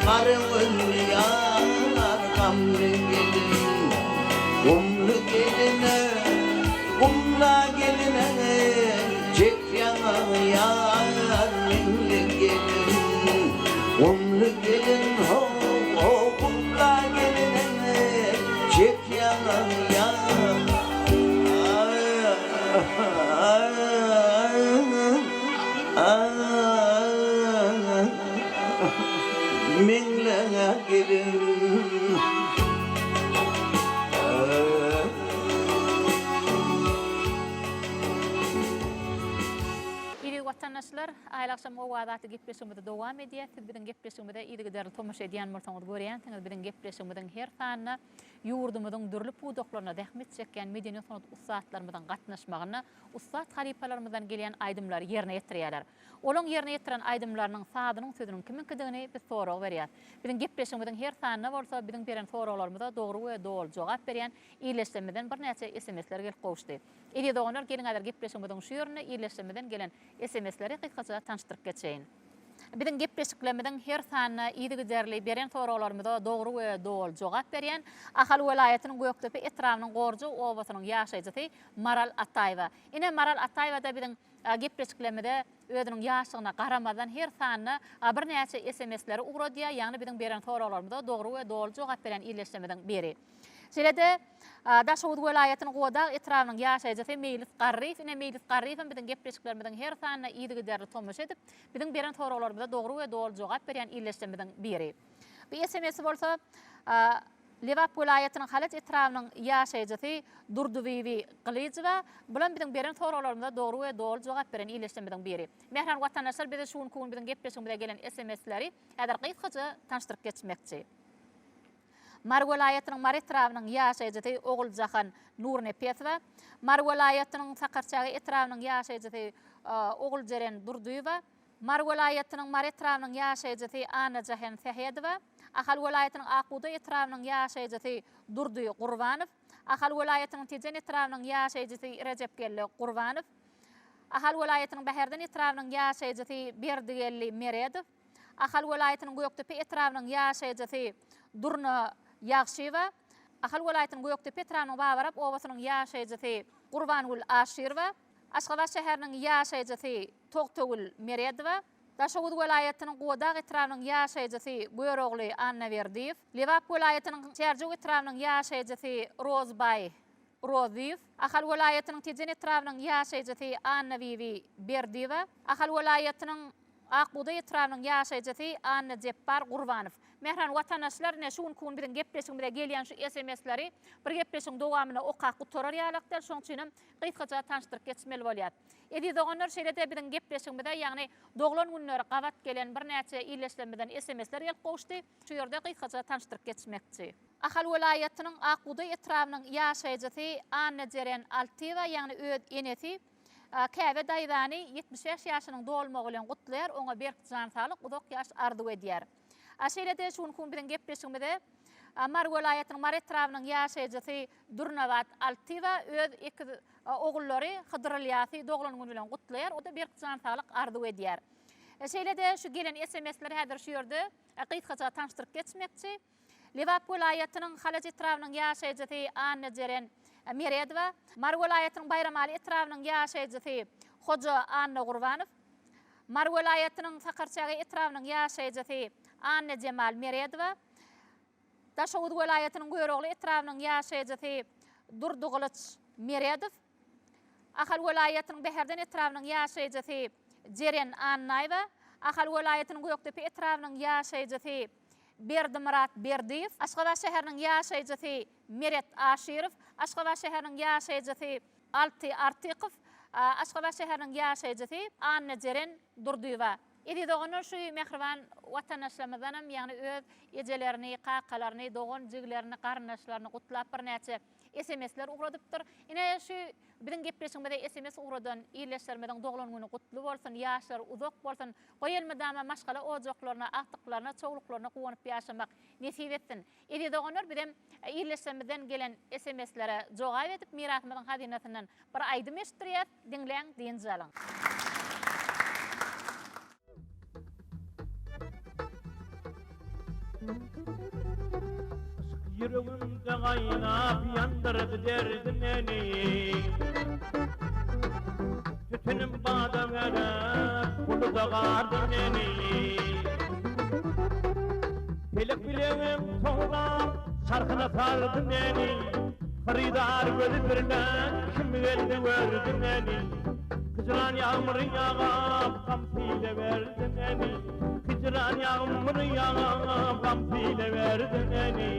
Gara gözli ýar, gamly gelin. Gumly geline, gumla geline, Çek ýaňagy ýar, meňli gelin. Gumly gelin, ho-ho, gumla geline, Çek ýaňagy ýar. Meňleňe gelin. Eziz watandaşlar, Aýly agşam owazy atly gepleşigimizi dowam edýäs. Siz biziň gepleşigimize yzygiderli tomaşa edýän bolsaňyz görýänsiňiz, biziň gepleşigimiziň her sanynda ýurdumyzyň dürli pudaklarynda zähmet çekýän medeniýet-sungat ussatlarymyzyň gatnaşmagynda ussat halypalarymyzdan gelýän aýdymlary ýerine ýetirýärler. Olaň ýerine ýetiren aýdymlarynyň sazynyň sözüniň kimiňkidigini biz sorag berýäs. Biziň gepleşigimiziň her sanynda bolsa biziň beren soraglarymyza dogry we doly jogap berýän ildeşlerimizden birnäçe sms-ler gelip gowuşdy. Eziz doganlar geliň häzir gepleşigimiziň şu ýerinde ildeşlerimizden gelen sms-leri gysgaça tanyşdyryp geçeýin. Biziň gepleşiklerimiziň her sanyna yzygiderli beren soraglarymyza dogry we doly jogap berýän Ahal welaýatynyň Gökdepe etrabynyň Gorjaw obasynyň ýaşaýjysy Maral Ataýewa. Ine Maral Ataýewa-da biziň gepleşiklerimize özüniň ýaşlygyna garamazdan her sanyna birnäçe sms-leri ugradýar, ýagny biziň beren soraglarymyza dogry we doly jogap berýän ildeşlerimiziň biri. Şeýle-de, Daşoguz welaýatynyň Gubadag etrabynyň ýaşaýjysy Meýlis Garryýew, ine Meýlis Garryýew hem biziň gepleşiklerimiziň her sanyna yzygiderli tomaşa edip, biziň beren soraglarymyza dogry we doly jogap berýän ildeşlerimiziň biri. Bu sms-i bolsa Lebap welaýatynyň Halaç etrabynyň ýaşaýjysy Durdybibi Gylyjowa, bulam biziň beren soraglarymyza dogry we doly jogap beren ildeşlerimiziň biri. Mähriban watandaşlar bize şu günki gün biziň gepleşigimize gelen sms-leri häzir gysgaça tanyşdyryp geçmekçi. Mary welaýatynyň Mary etrabynyň ýaşaýjysy Oguljahan Nurnepesowa, Mary welaýatynyň Sakarçäge etrabynyň ýaşaýjysy Oguljeren Durdyýewa, Mary welaýatynyň Mary etrabynyň ýaşaýjysy Annajahan Sähedowa, Ahal welaýatynyň Ak bugdaý etrabynyň ýaşaýjysy Durdy Gurbanow, Ahal welaýatynyň Tejen etrabynyň ýaşaýjysy Rejepgeldi Gurbanow, Ahal welaýatynyň Bäherden etrabynyň ýaşaýjysy Berdigeldi Meredow, Ahal welaýatynyň Gökdepe etrabynyň ýaşaýjysy Durna Ýagşyýewa, Ahal welaýatynyň Gökdepe etrabynyň Babarap obasynyň ýaşaýjysy Gurbangül Aşyrowa, Aşgabat şäheriniň ýaşaýjysy Togtagül Meredowa, Daşoguz welaýatynyň Gubadag etrabynyň ýaşaýjysy Görogly Annaberdiýew, Lebap welaýatynyň Çärjew etrabynyň ýaşaýjysy Rozbaý Rozyýew, Ahal welaýatynyň Tejen etrabynyň ýaşaýjysy Annabibi Berdiýewa, Ahal welaýatynyň Ak bugdaý etrabynyň ýaşaýjysy Annajepbar Gurbanow. Mähriban watandaşlar, ine şu günki gün biziň gepleşigimize gelýän şu sms-leri bir gepleşigiň dowamynda okap gutarar ýalak däl, şonuň üçinem gysgaça tanyşdyryp geçmeli bolýar. Eziz doganlar, şeýle-de biziň gepleşigimize, ýagny doglan günleri gabat gelen birnäçe ildeşlerimizden sms-ler gelip gowuşdy. Şu ýerde gysgaça tanyşdyryp geçmekçi. Ahal welaýatynyň Ak bugdaý etrabynyň ýaşaýjysy Annajeren Altyýewa, ýagny öz enesi Käbe daýzany 75 ýaşynyň dolmagy bilen gutlaýar, oňa berk jan saglyk, uzak ýaş arzuw edýär. Şeýle-de şu günki gün biziň gepleşigimize Mary welaýatynyň Mary etrabynyň ýaşaýjysy Dürnabat Altyýewa öz ekiz ogullary Hydyr Ylýasy doglan güni bilen gutlaýar, o-da berk jan saglyk arzuw edýär. Şeýle-de şu gelen sms-leri häzir şu ýerde gysgaça tanyşdyryp geçmekçi. Lebap welaýatynyň Halaç etrabynyň ýaşaýjysy Annajeren Meredowa, Mary welaýatynyň Baýramaly etrabynyň ýaşaýjysy Hoja Annagurbanow, Mary welaýatynyň Sakarçäge etrabynyň ýaşaýjysy Annajemal Meredowa, Daşoguz welaýatynyň Görogly etrabynyň ýaşaýjysy Durdygylyç Meredow, Ahal welaýatynyň Bäherden etrabynyň ýaşaýjysy Jeren Annaýewa, Ahal welaýatynyň Gökdepe etrabynyň ýaşaýjysy Berdimyrat Berdiýew, Aşgabat şäheriniň ýaşaýjysy Meret Aşyrow, Aşgabat şäheriniň ýaşaýjysy Alty Artykow, Aşgabat şäheriniň ýaşaýjysy Annajeren Durdyýewa. Eziz doganlar şu mähriban watandaşlarymyzdanam ýagny öz ejelerini, kakalaryny, dogan-jigilerini, garyndaşlaryny gutlap birnäçe sms-ler ugradypdyr. Ine şu biziň gepleşigimize sms ugradan ildeşlerimiziň doglan güni gutly bolsun, ýaşlary uzak bolsun, goý elmydama maşgala ojaklaryna, agtyklaryna, çowluklaryna guwanyp ýaşamak nesip etsin. Eziz doganlar bizem ildeşlerimizden gelen sms-lere jogap edip mirasymyzyň hazynasyndan bir aýdym eşitdirýäs, diňläň, dynç alyň. Yşk ýüregimde gaýnap ýandyrdy derdi meni. Tütünim bada berip buluda gardy meni. Pelek bileňem towlap çarhyna saldy meni. Hyrydar gözi birle kim geldi gördi meni. Hijran ýagmyry ýagap gam sile berdi meni. Hijran ýagmyry ýagap gam sile berdi meni.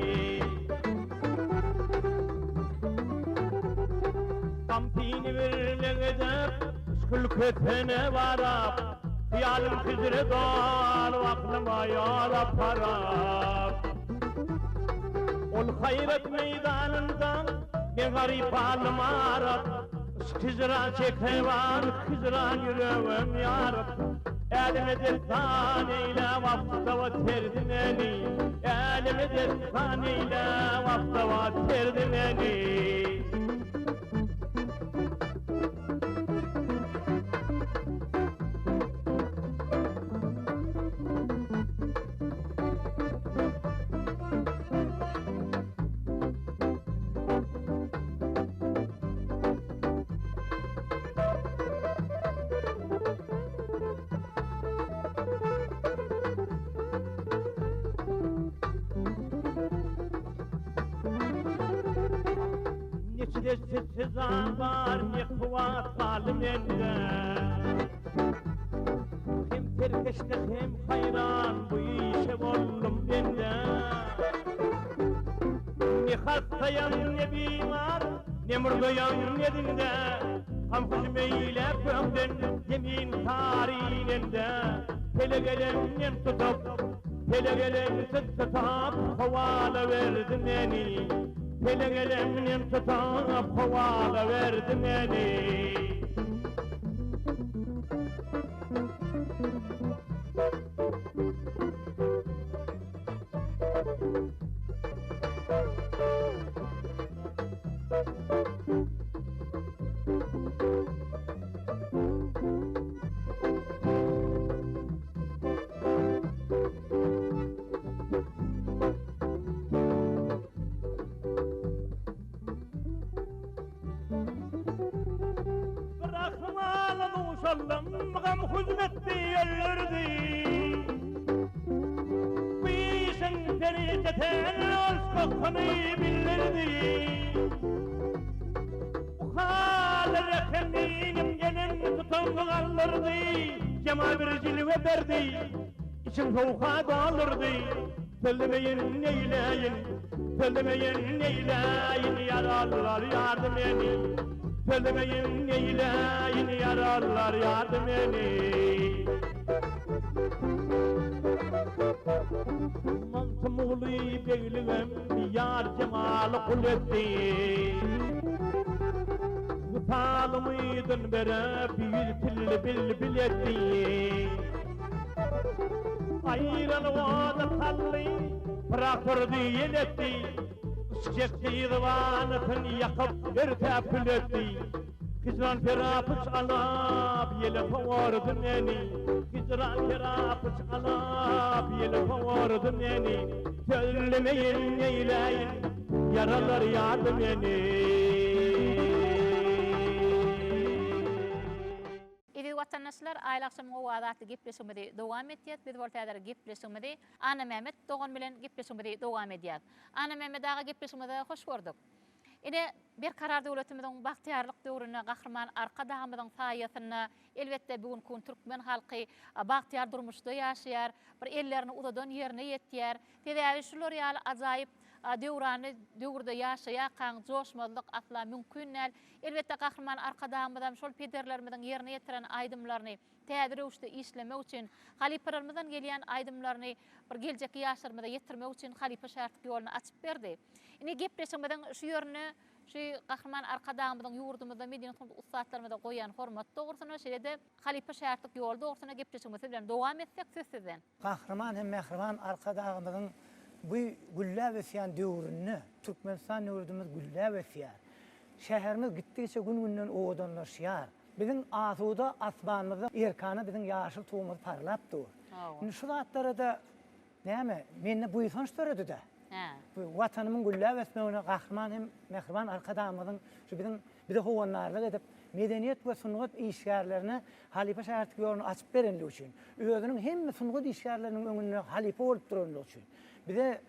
Gamsyny birle edip yşk ülkesine barap. Hyýalym hijre dolup aklyma ýol aparap. Ol haýrat meýdanynda men garyp halym aryp, Yşk hijran çekeban hijran ýüregim ýaryp. Äleme dessan eýläp aftaba serdi meni, Äleme dessan eýläp aftaba serdi meni. Neçe sezan bar, ne kuwat galdy mende. Hem serkeşde hem haýran bu işe boldum bende. Ne hassaýam ne bimar, ne murdaýam ne dinde. Gam hüjüm eýläp gökden zemin sary inende. Pelek elimden tutup, pelek elimsiz tutup howala berdi meni. Pelek elimden tutup howala berdi meni. Bir ahmala duşaldym, gam hüjüm etdi, öldürdi. Bu işiň perişdesi öz kokuny bildirdi. Bu hal rehimim gelin tutup galdyrdy, Jemal bir jilwe berdi, içim sowuga doldurdy. Sözlemeýin neýläýin, sözlemeýin neýläýin, ýaralylar ýardy meni. Sözlemeýin neýläýin, ýaralylar ýardy meni. Magtymguly begligem ýar jemaly gul etdi. Wysalymy dynberip, 100 tilli bilbil etdi. Aýralyk oda saldy, pyrak urdy, ýel etdi. Yşk çekdi zybanysyny ýakyp, örtäp kül etdi. Hijran perapyç alap, ýele sowurdy meni. Hijran perapyç alap, ýele sowurdy meni. Sözlemeýin neýläýin, ýaralar ýardy meni. Eziz watandaşlar, Aýly agşamyň owazy atly gepleşigimizi dowam etýäs. Biz bolsa häzir gepleşigimizi Annamämmet dogan bilen gepleşigimizi dowam edýäs. Annamämmet aga gepleşigimize hoş gördük. Ine, Berkarar döwletimiziň bagtyýarlyk döwründe Gahryman Arkadagymyzyň saýasynda elbetde bu günki gün türkmen halky bagtyýar durmuşda ýaşaýar, bir ellerini uzadan ýerine ýetýär. Sebäbi şular ýaly ajaýyp döwranly döwürde ýaşaýarkaň joşmazlyk asla mümkin däl. Elbetde, Gahryman Arkadagymyzam şol pederlerimiziň ýerine ýetiren aýdymlaryny täze röwüşde işlemek üçin, halypalarymyzdan gelýän aýdymlaryny bir geljekki ýaşlarymyza ýetirmek üçin halypa-şägirtlik ýoluny açyp berdi. Indi gepleşigimiziň şu ýerinde şu Gahryman Arkadagymyzyň ýurdumyzda medeniýet ussatlarymyza goýýan hormaty dogrusynda, şeýle-de halypa-şägirtlik ýoly dogrusynda gepleşigimizi siz bilen dowam etsek, söz sizden. Gahryman hem mähriban Arkadagymyzyň bu gülläp ösýän döwründe Türkmenistan döwletimiz gülläp ösýär. Şäherimiz gitdigiçe gün-günden owadanlaşýar. Biziň asuda asmanymyzda erkana biziň ýaşyl tugumyz parlap dur. Indi şu zatlara-da. Näme, mende buýsanç döredi-dä. Hä. Bu Watanymyň gülläp ösmegine Gahryman hem mähriban Arkadagymyzyň şu biziň bize howandarlyk edip, medeniýet we sungat işgärlerine halypa-şägirtlik ýoluny açyp berenligi üçin, özüniň hemme sungat işgärleriniň öňünde halypa bolup duranlygy üçin, bize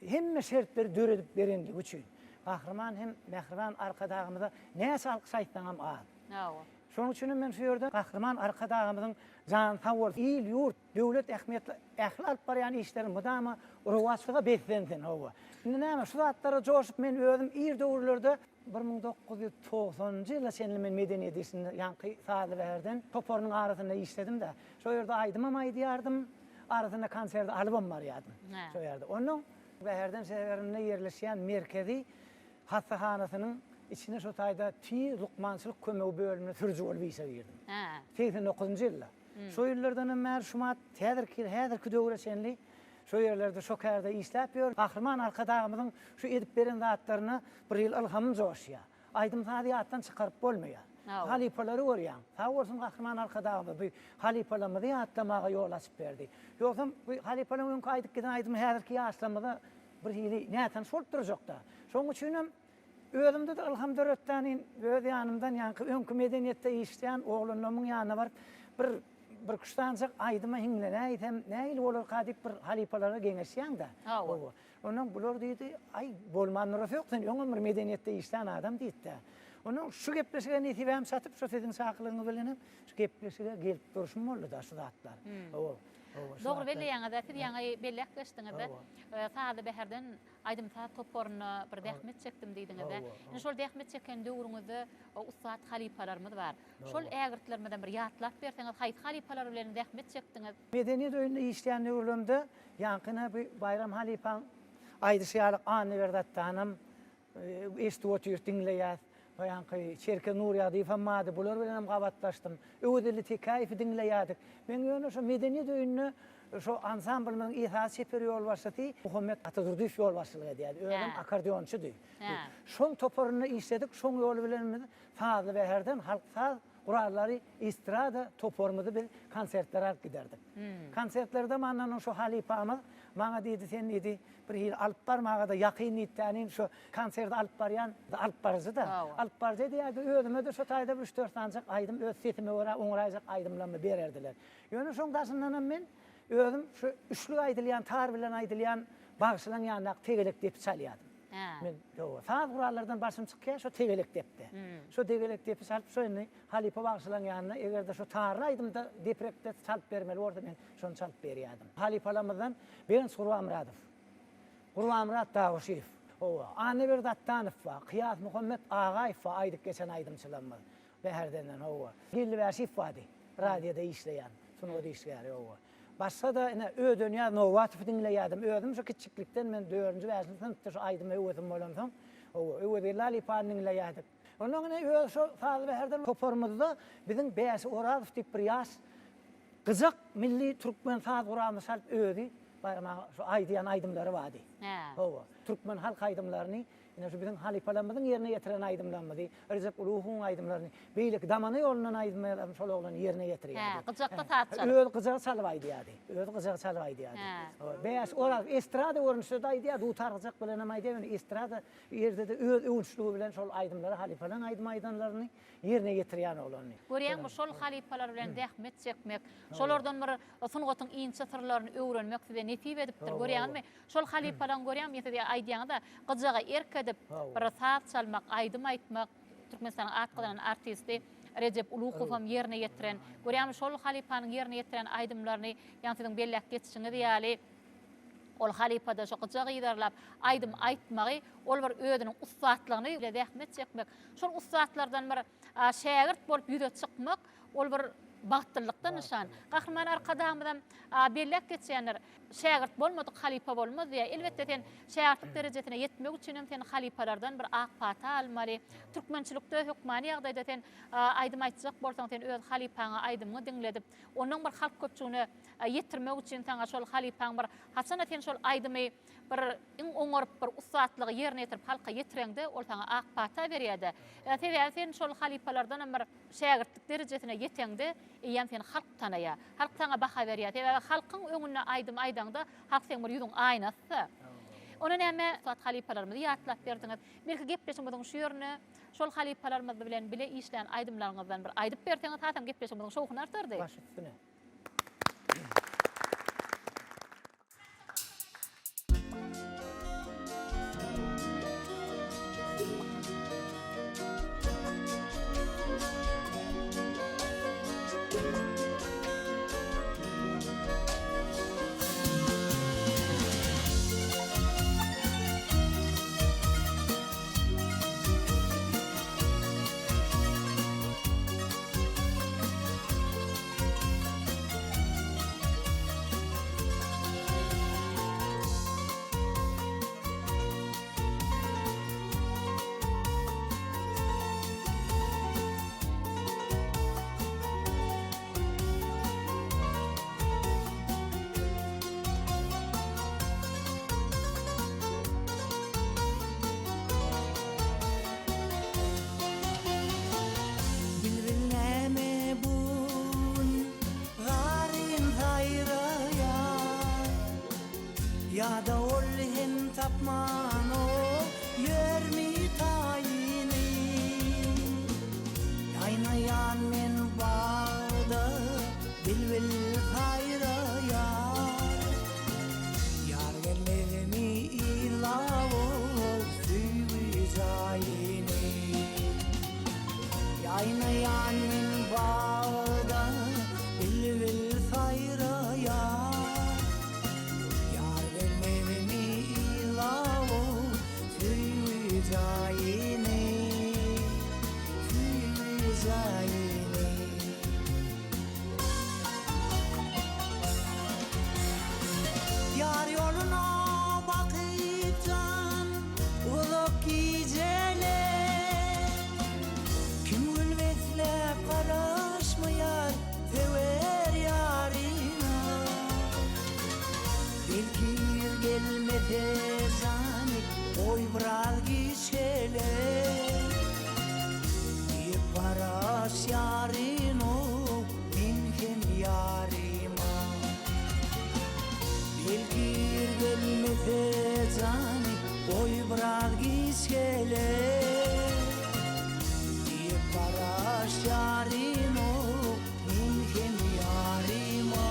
hemme şertleri döredip berenligi üçin Gahryman hem mähriban Arkadagymyza näçe alkyş aýtsaňam az. Hawa. Şonuň üçin hem men şu ýerde Gahryman Arkadagymyzyň jany sag bolsun, il-ýurt, döwlet ähmiýetli ähli alyp barýan işleri mydama rowaçlyga beslensin, hawa. Indi näme, şu zatlara joşup men özüm ir döwürlerde, 1990-njy ýyla çenli men medeniýet işinde ýaňky Sazly Bäherden toparynyň arasynda işledim-de, şo ýerde aýdymam aýdýardym, arasynda konsert alybam barýardym şo ýerde. Onnoň Bäherden şäherinde ýerleşýän merkezi hassahanasynyň içine şo taýda tiz lukmançylyk kömegi bölümine sürüji bolup işe girdim. Segsen dokuzynjy ýylda. Şo ýyllardanam bäri şumat häzirki häzirki döwre çenli şo ýerlerde şo kärde işläp ýörün. Gahryman Arkadagymyzyň şu edip beren zatlaryna bir ýyl ylhamym joşýar. Aýdym-sazy ýatdan çykaryp bolmaýar. Halypalary görýäň. Sag bolsun Gahryman Arkadagymyz bu halypalarymyzy ýatlamaga ýol açyp berdi. Ýogsam bu halypalaryň öňki aýdyp giden aýdymy häzirki ýaşlarymyza bir hili nätanyş bolup durjakda. Şonuň üçinem Özümde-de ylham döretdänin, öz ýanymdan ýaňky öňki medeniýetde işleýän oglanlarymyň ýanyna baryp, bir birküç sanjak aýdyma hiňlenäýsem nähili bolarka diýip bir halypalara geňeşýäň-dä. Hawa. Onnoň bular diýdi, Aý, bolman durasy ýok, sen öňem bir medeniýetde işlän adam diýdi-dä. Onnoň şu gepleşige nesibäm çatyp, şu siziň çakylygyňyz bilenem şu gepleşige gelip durşum boldy-da şu zatlar. Hawa, hawa, şu Dogry zatlar. belleýäňiz-ä, siz ýaňy belläp geçdiňiz-de, Sazly Bäherden Aýdym-saz toparynda bir zähmet çekdim diýdiňiz-dä. Indi şol zähmet çeken döwrüňizde ussat halypalarymyz bar. Şol ägirtlerimizden bir ýatlap berseňiz, haýsy halypalar bilen zähmet çekdiňiz? Medeniýet öýünde işleýän döwürlerimde ýaňky bu Baýram halypaň aýdyşy ýaly Annaberdi Atdanam eşidip otyrys, diňleýäs. Ýaňky Çerkez Nurýagdyýewem bardy, bular bilenem gabatlaşdym. Öwezelli Tekäýewi diňleýärdik. Men ýöne şo Medeniýet öýünde şo ansamblymyzyň esasy çeper ýolbaşçysy Muhammet Atadurdyýew ýolbaşçylyk edýärdi. Özem akkordeonçydy. Şoň toparynda işledik, şoň ýoly bilen biz Sazly Bäherden halk saz gurallary estrada toparymyzy biz konsertlere alyp giderdik. Konsertlerde mandan şo halypamyz maňa diýdi, sen diýdi, Bir hili alyp barmaga-da ýakyn diýipdänin şo konserti alyp barýan alyp baryjy-da. Alyp baryjy edýärdi. Özüme-de şo taýda bir üç-dört sanyjak aýdym öz sesime görä oňraýjak aýdymlarymy bererdiler. Ýöne şoň daşyndanam men özüm şu üçlük aýdylýan tar bilen aýdylýan bagşylaň ýanyndaky tegelek depi çalýardym. Men ýowa saz gurallardan başym çykýar şo tegelek depde. Şo tegelek depi çalyp şo indi halypa bagşylaň ýanynda eger-de şo tarly aýdymda deprekde çalyp bermeli bolsa men şony çalyp berýärdim. Halypalarymyzdan Begenç Gurbanmyradow, Gurbanmyrat Dawuşyýew, hawa, Annaberdi Atdanow bar, Kyýasmuhammet Agaýew bar aýdyp geçen aýdymçylarymyz Bäherdenden, hawa. Geldi Bäşiýew bardy, radioda işleýän, sungat işgäri, hawa. Başga-da ine Ödenýaz Nobatowy diňleýärdim. Özüm şu kiçjiklikden men dördünji, bäşinji synpda şu aýdyma höwesim bolansoň, hawa, Öwezgeldi halypany diňleýärdik. Ondan ine öz şo Sazly Bäherden toparymyzda biziň Bäşi Orazow diýip bir ýaş Gyjak milli türkmen saz guralyny çalyp özi Baýram aga şu aýdýan aýdymlary bardy. Hawa, türkmen halk aýdymlaryny ine şu biziň halypalarymyzyň ýerine ýetiren aýdymlarymyzy, Rejep Uluhowyň aýdymlaryny, beýleki Damana ýolundan aýdymlaryny şol oglan ýerine ýetirýärdi. Hä, gyjakda saz çalyp. Özi gyjagy çalyp aýdýardy. Özi gyjagy çalyp aýdýardy. Hawa, Bäş Oraz estrada görnüşde-de aýdýar, dutar gyjak bilenem aýdýar, ýöne estrada ýerde-de öz öwünçligi bilen şol aýdymlary halypalaryň aýdym aýdanlaryny ýerine ýetirýän oglandy. Görýäňmi, şol halypalar bilen zähmet çekmek, şolardan bir sungatyň inçe syrlaryny öwrenmek size nesip edipdir. Görýäňizmi, şol halypalaryň görýäňmi, siz aýdýaňyz-a, gyjaga erk edip, bir saz çalmak, aýdym aýtmak, Türkmenistanyň at gazanan artisti Rejep Uluhowam ýerine ýetiren. Görýäňmi, şol halypanyň ýerine ýetiren aýdymlaryny, ýaňy siziň belläp geçişiňiz ýaly, ol halypada şo gyjagy yzarlap aýdym aýtmagy, ol bir özüniň ussatlygyny bile zähmet çekmek, Şol ussatlardan bir şägirt bolup ýüze çykmak, ol bir bagtlylykdan nyşan. Gahryman Arkadagymyzam belläp geçýändir, Şägirt bolmadyk halypa bolmaz diýýär. Elbetde, sen şägirtlik derejesine ýetmek üçin hem sen halypalardan bir ak pata almaly. Türkmençilikde hökmany ýagdaýda sen aýdym aýtjak bolsaň, sen öz halypaňa aýdymyňy diňledip, ondan bir halk köpçügine ýetirmek üçin saňa şol halypaň bir haçanda sen şol aýdymy bir iň oňaryp bir ussatlygy ýerine ýetirip halka ýetireňde ol saňa ak pata berýärde. Sebäbi sen şol halypalardanam bir. şägirtlik derejesine ýeteňde, eýýäm seni halk tanaýar. Halk saňa baha berýär. Sebäbi halkyň öňünde aýdym aýdaňda, halk seň bir ýüzüň aýnasy-da. Onda näme, ussat halypalarymyzy ýatlap berdiňiz. Belki gepleşigimiziň şu ýerine şol halypalarymyz bilen bile işlän aýdymlaryňyzdan bir aýdyp berseňiz, hasam gepleşigimiziň şowhuny artardy. Baş üstüne. Bilbil näme bu gün zaryn saýraýar Ýa-da ol hem tapman o ýörmi taýyny Ýaýnaýan men bagda bilbil saýraýar Ýar gelmezmi yzlap ol söýgi jaýyny Ýaýnaýan men bagda bilbil saýraýar Ýar gelmezmi yzlap ol söýgi jaýyny Söýgi jaýyny. Ýar ýoluna bakyp jan uzak gijeler Kim gül besläp garaşmaýar söwer ýaryna Belki ir gelmese jany goý biraz giç geler Diýip garaşýaryn-ow men hem ýaryma. Belki ir gelmese jany goý biraz giç geler Diýip garaşýaryn-ow men hem ýaryma.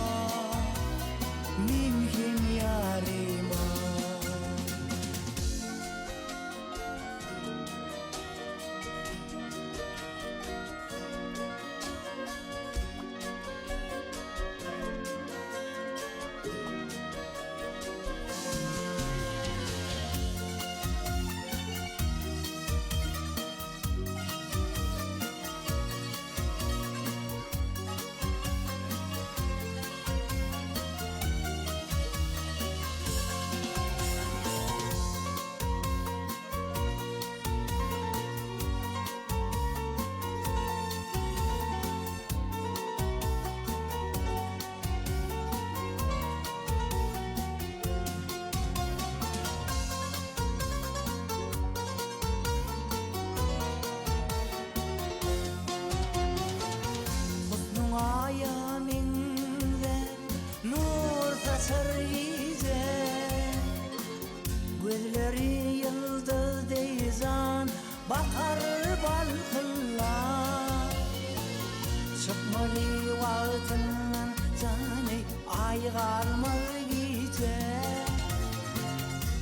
Men hem ýaryma. Husnuň aýa meňzär, nur saçar gije. Gözleri ýyldyz deý jan bakar balkyllap. Çykmaly wagtyndan jany aý galmaz gije.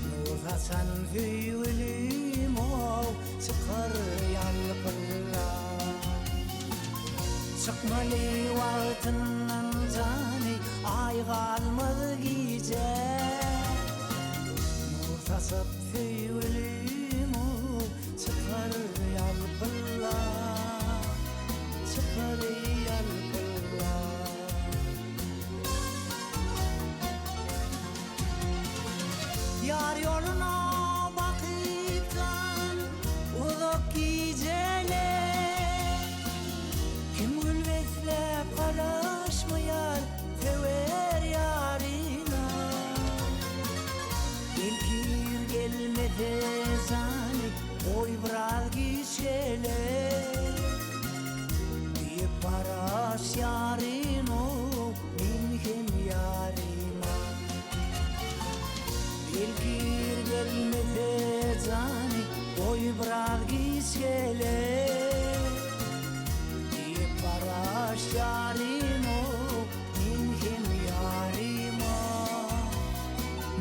Nur saçan söýgülim-ow çykar ýalpyldap. Çykmaly wagtyndan jany aý galmaz gije. Nur saçyp söýgülim-ow çykar ýalpyldap, çykar ýalpyldap. Ýar ýoluna bakyp jan uzak gijeler Kim gül besläp garaşmaýar söwer ýaryna Belki ir gelmese jany goý biraz giç geler. Belki ir gelmese jany, goý biraz giç geler. Diýip garaşýaryn-ow, men hem ýaryma,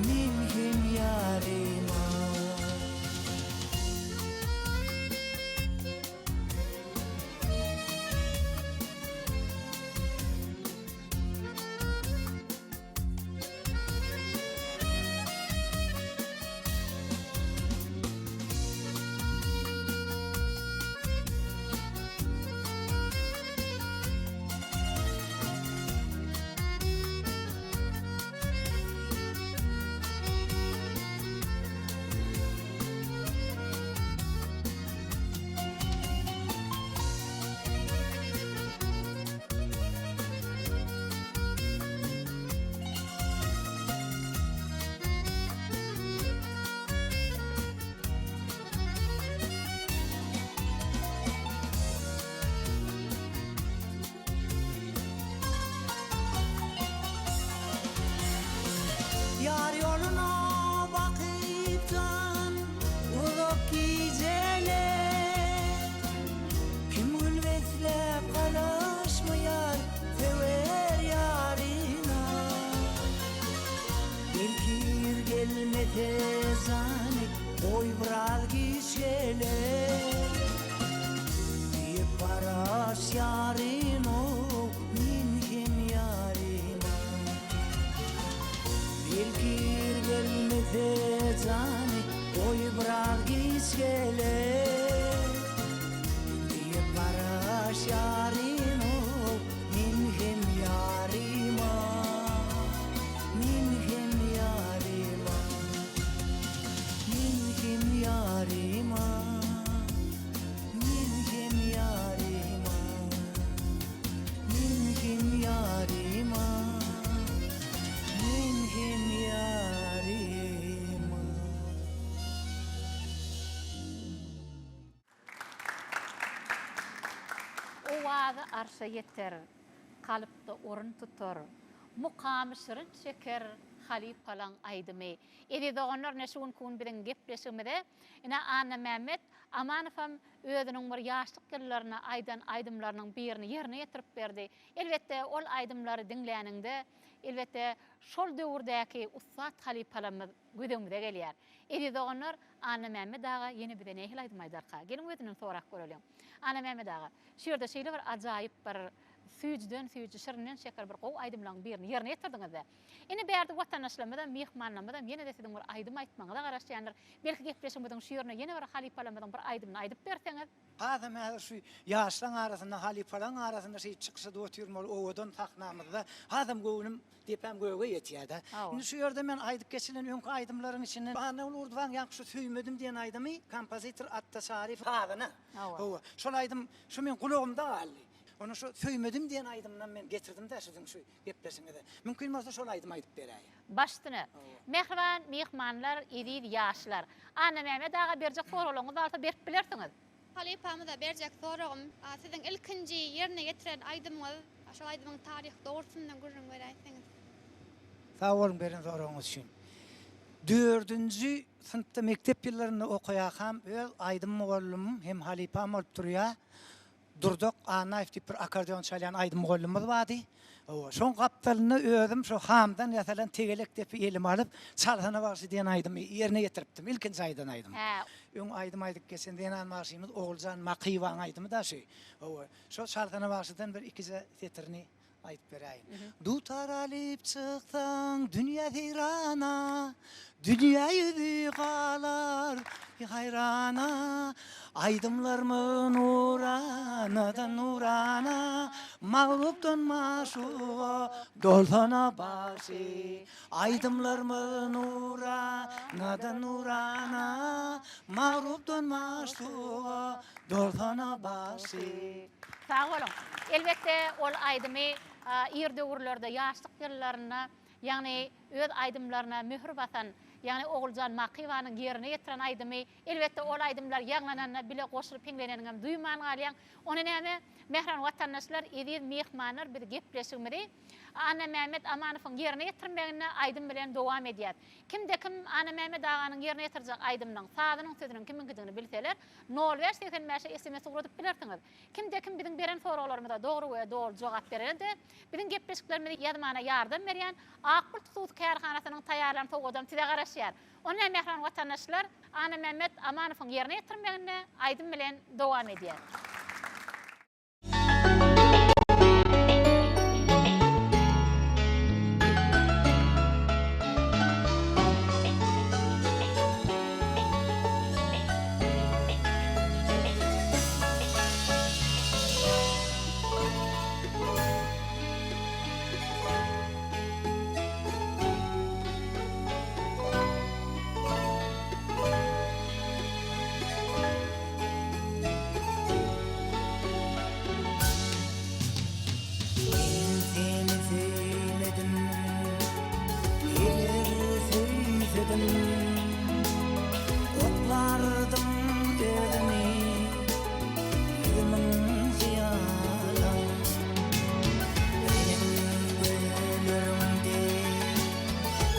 men hem ýaryma. Ýar ýoluna bakyp jan uzak gijeler. Kim gül besläp garaşmaýar söwer ýaryna. Belki ir gelmese jany goý biraz giç geler. Diýip garaşýaryn-ow men hem ýaryma. Belki ir gelmese jany goý biraz giç geler. Diýip garaşýaryn-ow men hem ýaryma. Men hem ýaryma. Men hem ýaryma. Men hem ýaryma. Men hem ýaryma. Men hem ýaryma. Owazy arşa ýeter, kalpda orun tutar, Mukamy şirin çeker halypalaň aýdymy. Eziz doganlar ine şu günki gün biziň gepleşigimize ine Annamämmet Amanowam özüniň bir ýaşlyk ýyllarynda aýdan aýdymlarynyň birini ýerine ýetirip berdi. Elbetde ol aýdymlary diňläniňde elbetde şol döwürdäki ussat halypalarymyz göz öňümize gelýär. Eziz doganlar Annamämmet aga ýene bize nähili aýdym aýdarka? Geliň özünden sorap göreliň. Annamämmet aga, şu ýerde şeýle bir ajaýyp bir süýjüden süýji, şirinden şeker bir gowy aýdymlaryň birini ýerine ýetirdiňiz-de. Ine bärde watandaşlarymyzam, myhmanlarymyzam ýene-de siziň bir aýdym aýtmagyňyza garaşýandyr. Belki gepleşigimiziň şu ýerine ýene bir halypalarymyzyň bir aýdymyny aýdyp berseňiz? Hasam häzir şu ýaşlaň arasynda, halypalaň arasynda şeýdip çykyş edip otyrmaly owadan sahnamyzda hasam göwnüm depäm göge ýetýär-dä. Indi şu ýerde men aýdyp geçilen öňki aýdymlaryň içinden Annaguly Urduwaň ýaňky şu Söýmedim diýen aýdymy kompozitor Atda Çaryýew sazyna. Hawa. Şol aýdym şu meň gulagymda galdy. Ony şu Söýmedim diýen aýdymynam men getirdim-dä siziň şu gepleşigiňize. Mümkin bolsa şol aýdymy aýdyp beräýiň. Baş üstüne. Mähriban myhmanlar, eziz ýaşlar. Annamämmet aga berjek soraglaryňyz barsa berip bilersiňiz. Halypamyza berjek soragym, siziň ilkinji ýerine ýetiren aýdymyňyz, şol aýdymyň taryhy dogrusynda gürrüň beräýseňiz. Sag boluň beren soragyňyz üçin. Dördünji synpda mekdep ýyllarynda okaýarkam öz aýdym mugallymym hem halypam bolup durýar. Durdak Annaýew diýip bir akkordeon çalýan aýdym mugallymymyz bardy. Hawa, şoň gapdalynda özüm şo hamdan ýasalan tegelek depi elime alyp, Çalsana bagşy diýen aýdymy ýerine ýetiripdim. Ilkinji aýdan aýdym. Öň aýdym aýdyp geçen zenan bagşymyz Oguljan Makyýewanyň aýdymy-da şu. Hawa, şo Çalsana bagşydan bir ikije setirini Aýdyp beräýin. Dutar alyp çyksaň dünýä seýrana, Dünýä ýüzi galar haýrana. Aýdymlarymyz nuranadan nurana, Maglupdan maşuga dolsana bagşy. Aýdymlarymyz nuranadan nurana, Maglupdan maşuga dolsana bagşy. Sag boluň. Elbetde ol aýdymy ir döwürlerde, ýaşlyk ýyllarynda, ýagny öz aýdymlaryna möhür basan, ýagny Oguljan Makyýewanyň ýerine ýetiren aýdymy. Elbetde, ol aýdymlar ýaňlananda bile goşulyp hiňleneniňem duýman galýaň. Onda näme, mähriban watandaşlar, eziz myhmanlar biz gepleşigimizi Annamämmet Amanowyň ýerine ýetirmeginde aýdym bilen dowam edýäs. Kimde-kim Annamämmet aganyň ýerine ýetirjek aýdymynyň sazynyň sözüniň kimiňkidigini bilseler, nol bäş 85-e sms ugradyp bilersiňiz. Kimde-kim biziň beren soraglarymyza dogry we doly jogap berende, biziň gepleşiklerimizi ýazmana ýardam berýän Ak Bulut hususy kärhanasynyň taýýarlan sowgadam size garaşýar. Onda mähriban watandaşlar, Annamämmet Amanowyň ýerine ýetirmeginde aýdym bilen dowam edýär. Men seni söýmedim, eger söýsedim, Oklardym özümi ýüzümiň hyýala. Seniň gözleriňde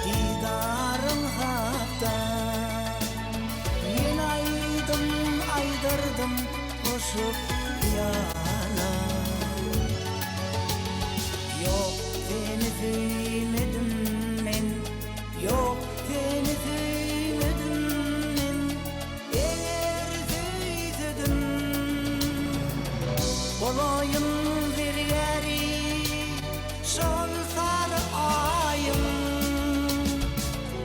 didaryň hakda Men aýdym aýdardym goşup hyýala. Ýok, seni söýmedim men, Ýok, seni söýmedim men, Eger söýsedim, Bolaýyn zergäri şol sary aýyň.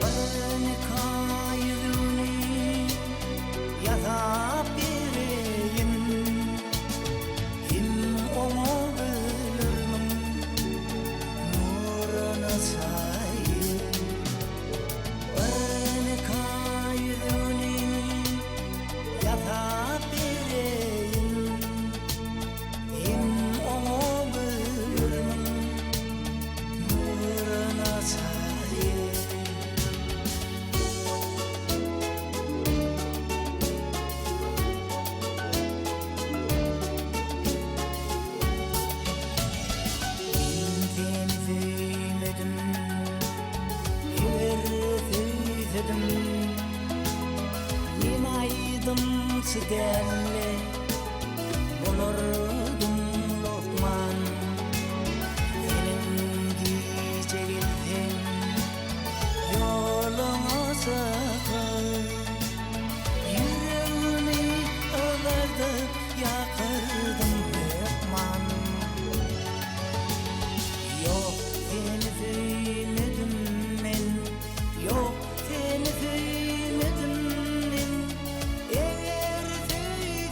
Bir nika ýüzügini ýasap bereýin. Hem oňa gözlerimiň nuruny çaýyp, Bir nika ýüzügini ýasap bereýin. Hem oňa gözlerimiň nuruny çaýyp. Men seni söýmedim, eger söýsedim, Men aýdymçy däl-de, bolardym lukman. Seniň gije gelseň, ýoluňa çykyp, Ýüregimi gyzardyp ýakyrdym hökman. Ýok, seni söýmedim men, Ýok, seni söýmedim men, Eger söýsedim.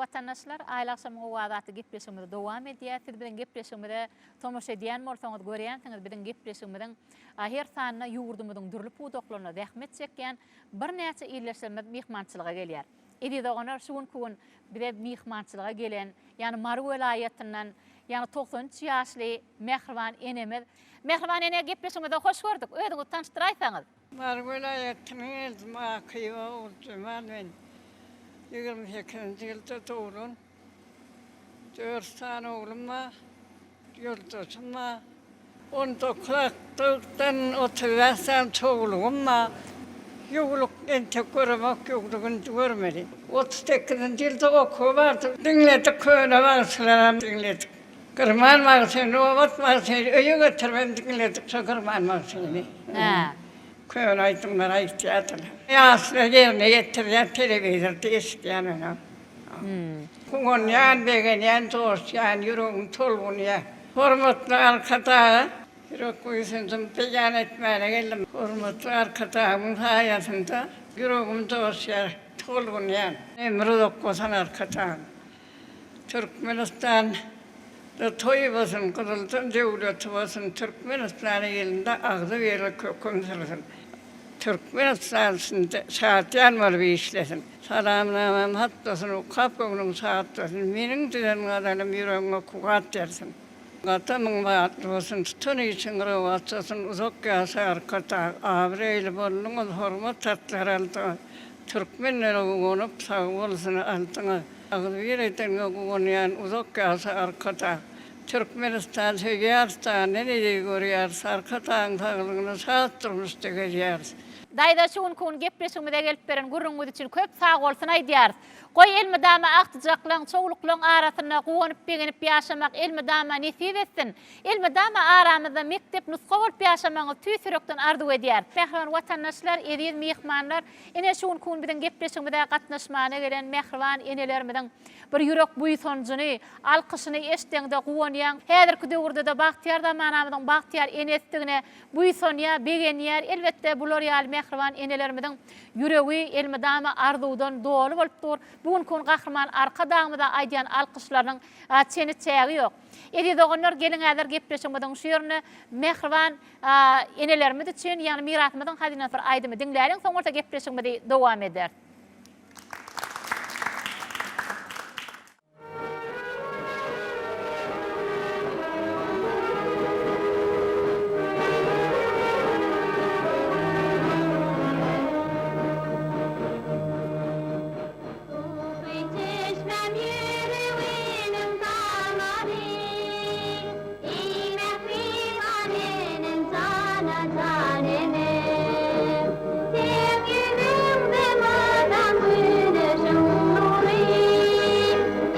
watandaşlar, Aýly agşamyň owazy atly gepleşigimizi dowam edýäs. Siz biziň gepleşigimize tomaşa edýän bolsaňyz, görýänsiňiz, biziň gepleşigimiziň her sanynda ýurdumyzyň dürli pudaklarynda zähmet çekýän birnäçe ildeşlerimiz myhmançylyga gelýär. Eziz doganlar, şu günki gün bize myhmançylyga gelen, ýagny Mary welaýatyndan, ýagny 93 ýaşly mähriban enemiz. Mähriban ene, gepleşigimize hoş gördük. Özüňizi tanyşdyraýsaňyz. Mary welaýatynyň Eldim Akyýewa Oguljemal men. 28-nji ýylda doglan. Dört sany oglum bar, ýoldaşym bar. 19 agtykdan 35 sany çowlugym bar. Ýuwluk entek göremok, ýuwluk indi görmeli. 38-nji ýylda okuwa bardym. Diňledik, köne bagşylaram diňledik. Girman bagşyny, Nobat bagşyny öýe getiribem diňledik şo Girman bagşyny. Köne aýdymlary aýtýardylar. Ýaşlar ýerine ýetirýän telewizorda eşidýän onam. Guwanýan, begenýän, joşýan, ýüregim tolgunýar. Hormatly Arkadaga ýürek buýsanjymy beýan etmäne geldim. Hormatly Arkadagymyň saýasynda ýüregim joşýar, tolgunýan. Ömri uzak bolsun Arkadagym. Türkmenistan da toý bolsun gyzyldan döwleti bolsun Türkmenistan ilinde agzybirlik höküm sürsün Türkmenistan şindi şadyýan bolup işlesin Salamnamam hat bolsun okap göwnüň şat bolsun Meniň düzen gazalym ýüregiňe kuwwat bersin Gatamyň batly bolsun tutan işiň rowaç bolsun Uzak ýaşa Arkadag abraýly bolduňyz hormat atlar aldyňyz Türkmenlere guwanyp sag bolsuny aldyňyz. Agzybir edeniňe guwanýan uzak ýaşa Arkadag. Türkmenistan söýýäris jandan eziz görýäris Arkadagyň saglygyna şat durmuşda gezýäris. Daýza şu günki gün gepleşigimize gelip beren gürrüňiňiz üçin köp sagbolsun aýdýarys. Goý elmydama agtyjaklaň, çowluklaň arasynda guwanyp begenip ýaşamak elmydama nesip etsin. Elmydama aramyzda mekdep nusga bolup ýaşamagyňyzy tüýs ýürekden arzuw edýäris. Mähriban watandaşlar, eziz myhmanlar, Ine, şu günki gün biziň gepleşigimize gatnaşmana gelen mähriban enelerimiziň bir ýürek buýsanjyny, alkyşyny eşdeňde guwanýaň. Häzirki döwürde-de bagtyýar zamanamyzyň bagtyýar enesidigine buýsanýar, begenýär. Elbetde, bular ýaly mähriban enelerimiziň ýüregi elmydama arzuwdan doly bolup dur. Bu günki gün Gahryman Arkadagymyza aýdýan alkyşlarynyň çeni-çägi ýok. Eziz doganlar, geliň häzir gepleşigimiziň şu ýerinde mähriban Enelerimiz üçin, ýagny mirasymyzyň hazynasy bir aýdymy diňläliň, soň bolsa gepleşigimizi dowam ederis. Suwsuz çeşmäm ýüregimiň damary, Eý mähriban enem jana-jan enem. Seň ýüzüňde mydam güneşiň nury,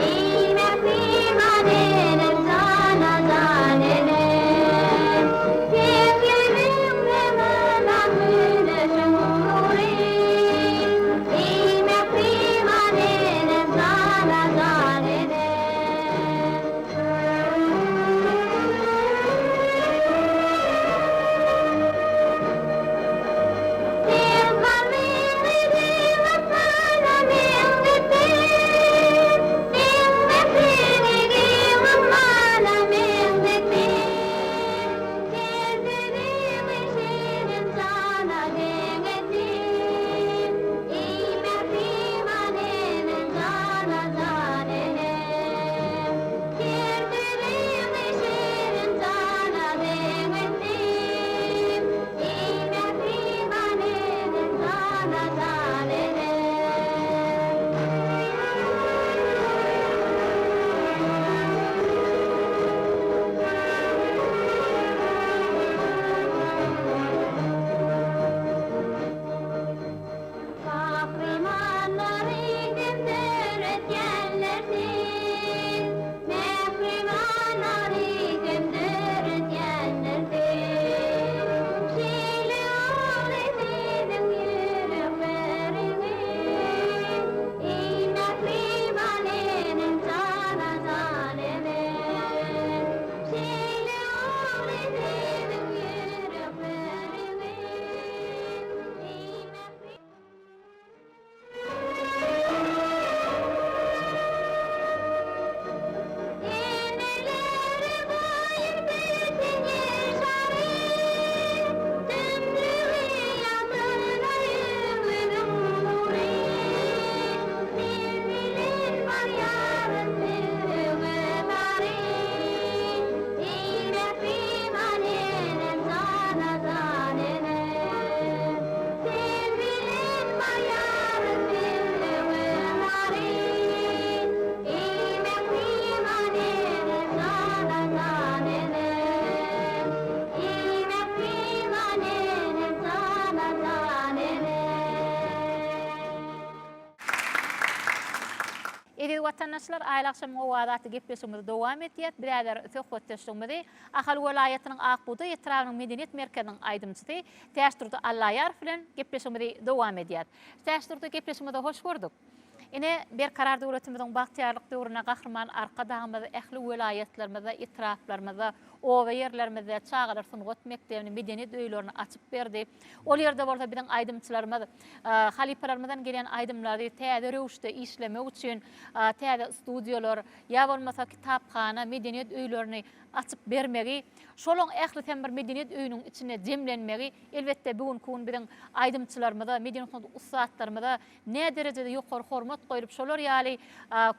Eý mähriban enem jana-jan enem. Seň ýüzüňde mydam güneşiň nury, Eý mähriban enem jana jan enem. watandaşlar, Aýly agşamyň owazy atly gepleşigimizi dowam etýäs. Biz häzir söhbetdeşligimizi Ahal welaýatynyň Ak bugdaý etrabynyň medeniýet merkeziniň aýdymçysy Täçdurdy Allaýarow bilen gepleşigimizi dowam edýäs. Täçdurdy, gepleşigimize hoş gördük. Ine, Berkarar döwletimiziň bagtyýarlyk döwründe Gahryman Arkadagymyz ähli welaýatlarymyzda, etraplarymyzda, oba ýerlerimizde çagalar sungat mekdebini, medeniýet öýlerini açyp berdi. Ol ýerde bolsa biziň aýdymçylarymyz halypalarymyzdan gelýän aýdymlary täze röwüşde işlemek üçin täze studiýalar, ýa bolmasa kitaphana, medeniýet öýlerini açyp bermegi, şolaň ählisem bir medeniýet öýüniň içinde jemlenmegi, elbetde, bu günki gün biziň aýdymçylarymyza, medeniýet ussatlarymyza näderejede ýokary hormat goýlup, şolar ýaly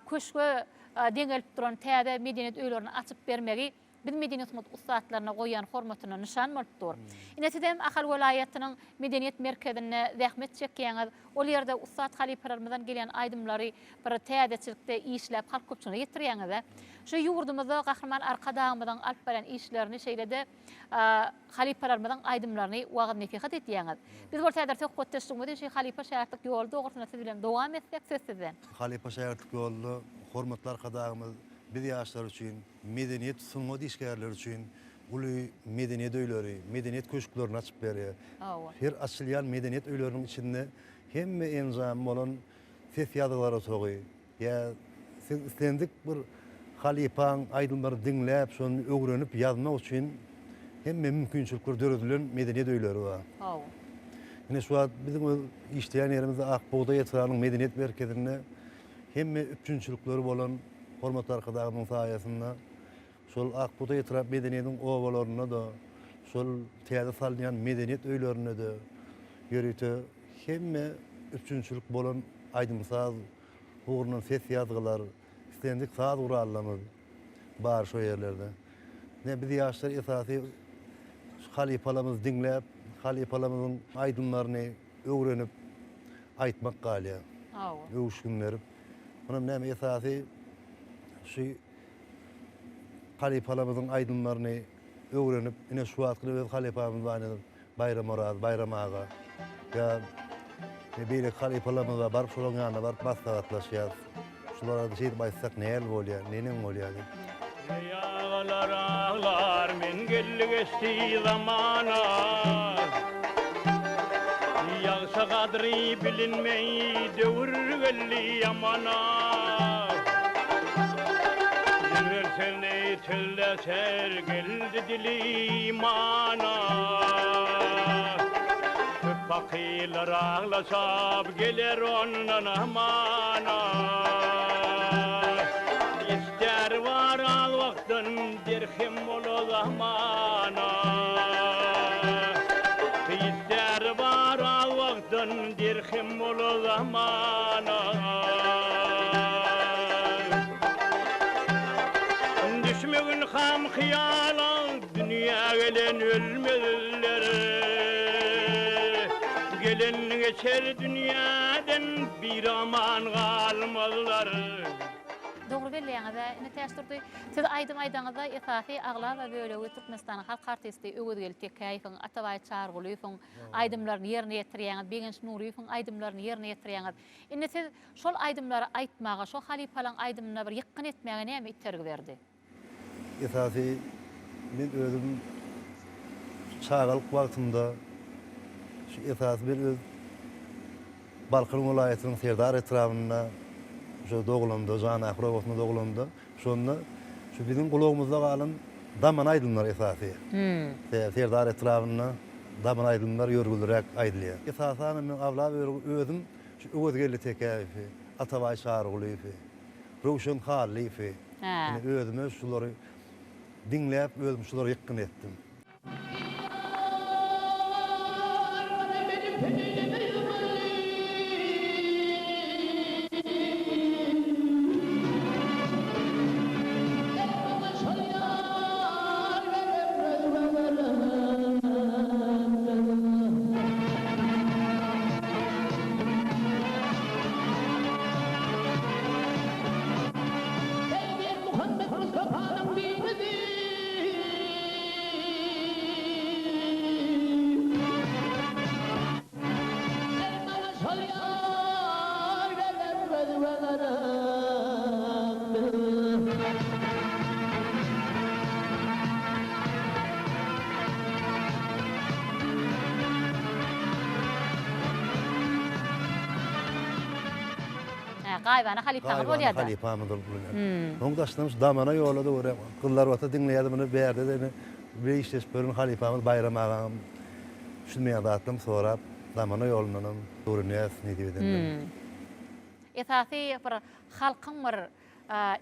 köşge deňelip duran täze medeniýet öýlerini açyp bermegi biz medeniýet sungat ussatlaryna goýýan hormatyndan nyşan bolup dur. Ine sizem Ahal welaýatynyň medeniýet merkezinde zähmet çekýäňiz. Ol ýerde ussat halypalarymyzdan gelýän aýdymlary bir täzeçilikde işläp halk köpçüligine ýetirýäňiz-ä. Şu ýurdumyzda Gahryman Arkadagymyzyň alyp barýan işlerini şeýle-de halypalarymyzyň aýdymlaryny wagyz-nesihat edýäňiz. Biz bolsa häzir söhbetdeşligimizi şu halypa-şägirtlik ýoly dogrusynda siz bilen dowam etsek, söz sizden. Halypa-şägirtlik ýolunda hormatly Arkadagymyz biz ýaşlar üçin medeniýet, sungat işgärleri üçin uly medeniýet öýleri, medeniýet köşklerini açyp berýär. Her açylýan medeniýet öýleriniň içinde hemme enjamy bolan ses ýazgylar otagy ýa siz islendik bir halypaň aýdymlaryny diňläp, şony öwrenip ýazmak üçin hemme mümkinçilikler döredilen medeniýet öýleri bar. Ine şu wagt biziň öz işleýän ýerimizde Ak bugdaý etrabynyň medeniýet merkezinde hemme üpjünçilikleri bolan Hormatly Arkadagymyzyň saýasynda şol Ak bugdaý etrap medeniýetiň obalarynda-da, şol täze salynýan medeniýet öýlerinde-de ýörite hemme üpjünçilik bolan aýdym-saz ugrundan ses ýazgylar, islendik saz gurallarymyz bar şo ýerlerde. Ine, biz ýaşlar esasy şu halypalarymyzy diňläp, halypalarymyzyň aýdymlaryny öwrenip aýtmak galýar. Öwüşgin berip. Munam näme esasy şu halypalarymyzyň aýdymlaryny öwrenip, ine şu wagtky öz halypamyz bar ine Baýram Oraz, Baýram aga ýa beýleki halypalarymyz bar, baryp şolaryň ýanyna baryp maslahatlaşýarys. Şulara şeýdip aýtsak näl bolýar, neneň bolýar diýip. Eý agalar aglar men geldi geçdi zamana Ýagşa gadry bilinmeý döwür geldi ýamana Dilber sözüni sözleşer geldi dili imana Köp fakyrlar aglaşap geler ondan amana Ister bar az wagtdan derhem bola zamana Ister bar az wagtdan derhem bola zamana Düşmegin ham hyýala dünýä gelen ölmezler Gelen geçer dünýäden bir aman galmazlar. Dogry belleýäňiz-ä, ine Täçdurdy, siz aýdym aýdaňyzda esasy aglaba bölegi Türkmenistanyň halk artisti Öwezgeldi Tekäýewiň, Atabaý Çarygulyýewiň aýdymlaryny ýerine ýetirýäňiz, Begenç Nuryýewiň aýdymlaryny ýerine ýetirýäňiz. Indi siz şol aýdymlary aýtmaga, şo halypalaň aýdymyna bir ýykgyn etmäge näme itergi berdi? Esasy men özüm çagalyk wagtymda şu esasy men öz Balkan welaýatynyň Serdar etrabynda şo dogulamda, Janahyr obasynda dogulamda, şonda şu biziň gulagymyzda galan daman aýdymlar esasy. Serdar etrabynda daman aýdymlar ýörgünliräk aýdylýar. Esasanam men aglaba özüm şu Öwezgeldi Tekäýewi, Atabaý Çarygulyýewi, Röwşen Hallyýewi, ine özüme şulary diňläp özüm şulara ýykgyn etdim. Muhammet Mustafanyň bibizi. Gaýybana halypaňyz bolýar-da. Gaýybana halypamyz bolup bilinýär. Onuň daşyndan şu Damana ýola-da görýän, Gyzlarbata diňleýärdi muny bärde-de ine bile işleşip ýören halypamyz Baýram agaňam düşünmeýän zatlarymy sorap, Damana ýolundanam öwrenýäris nesip edende. Esasy bir halkyň bir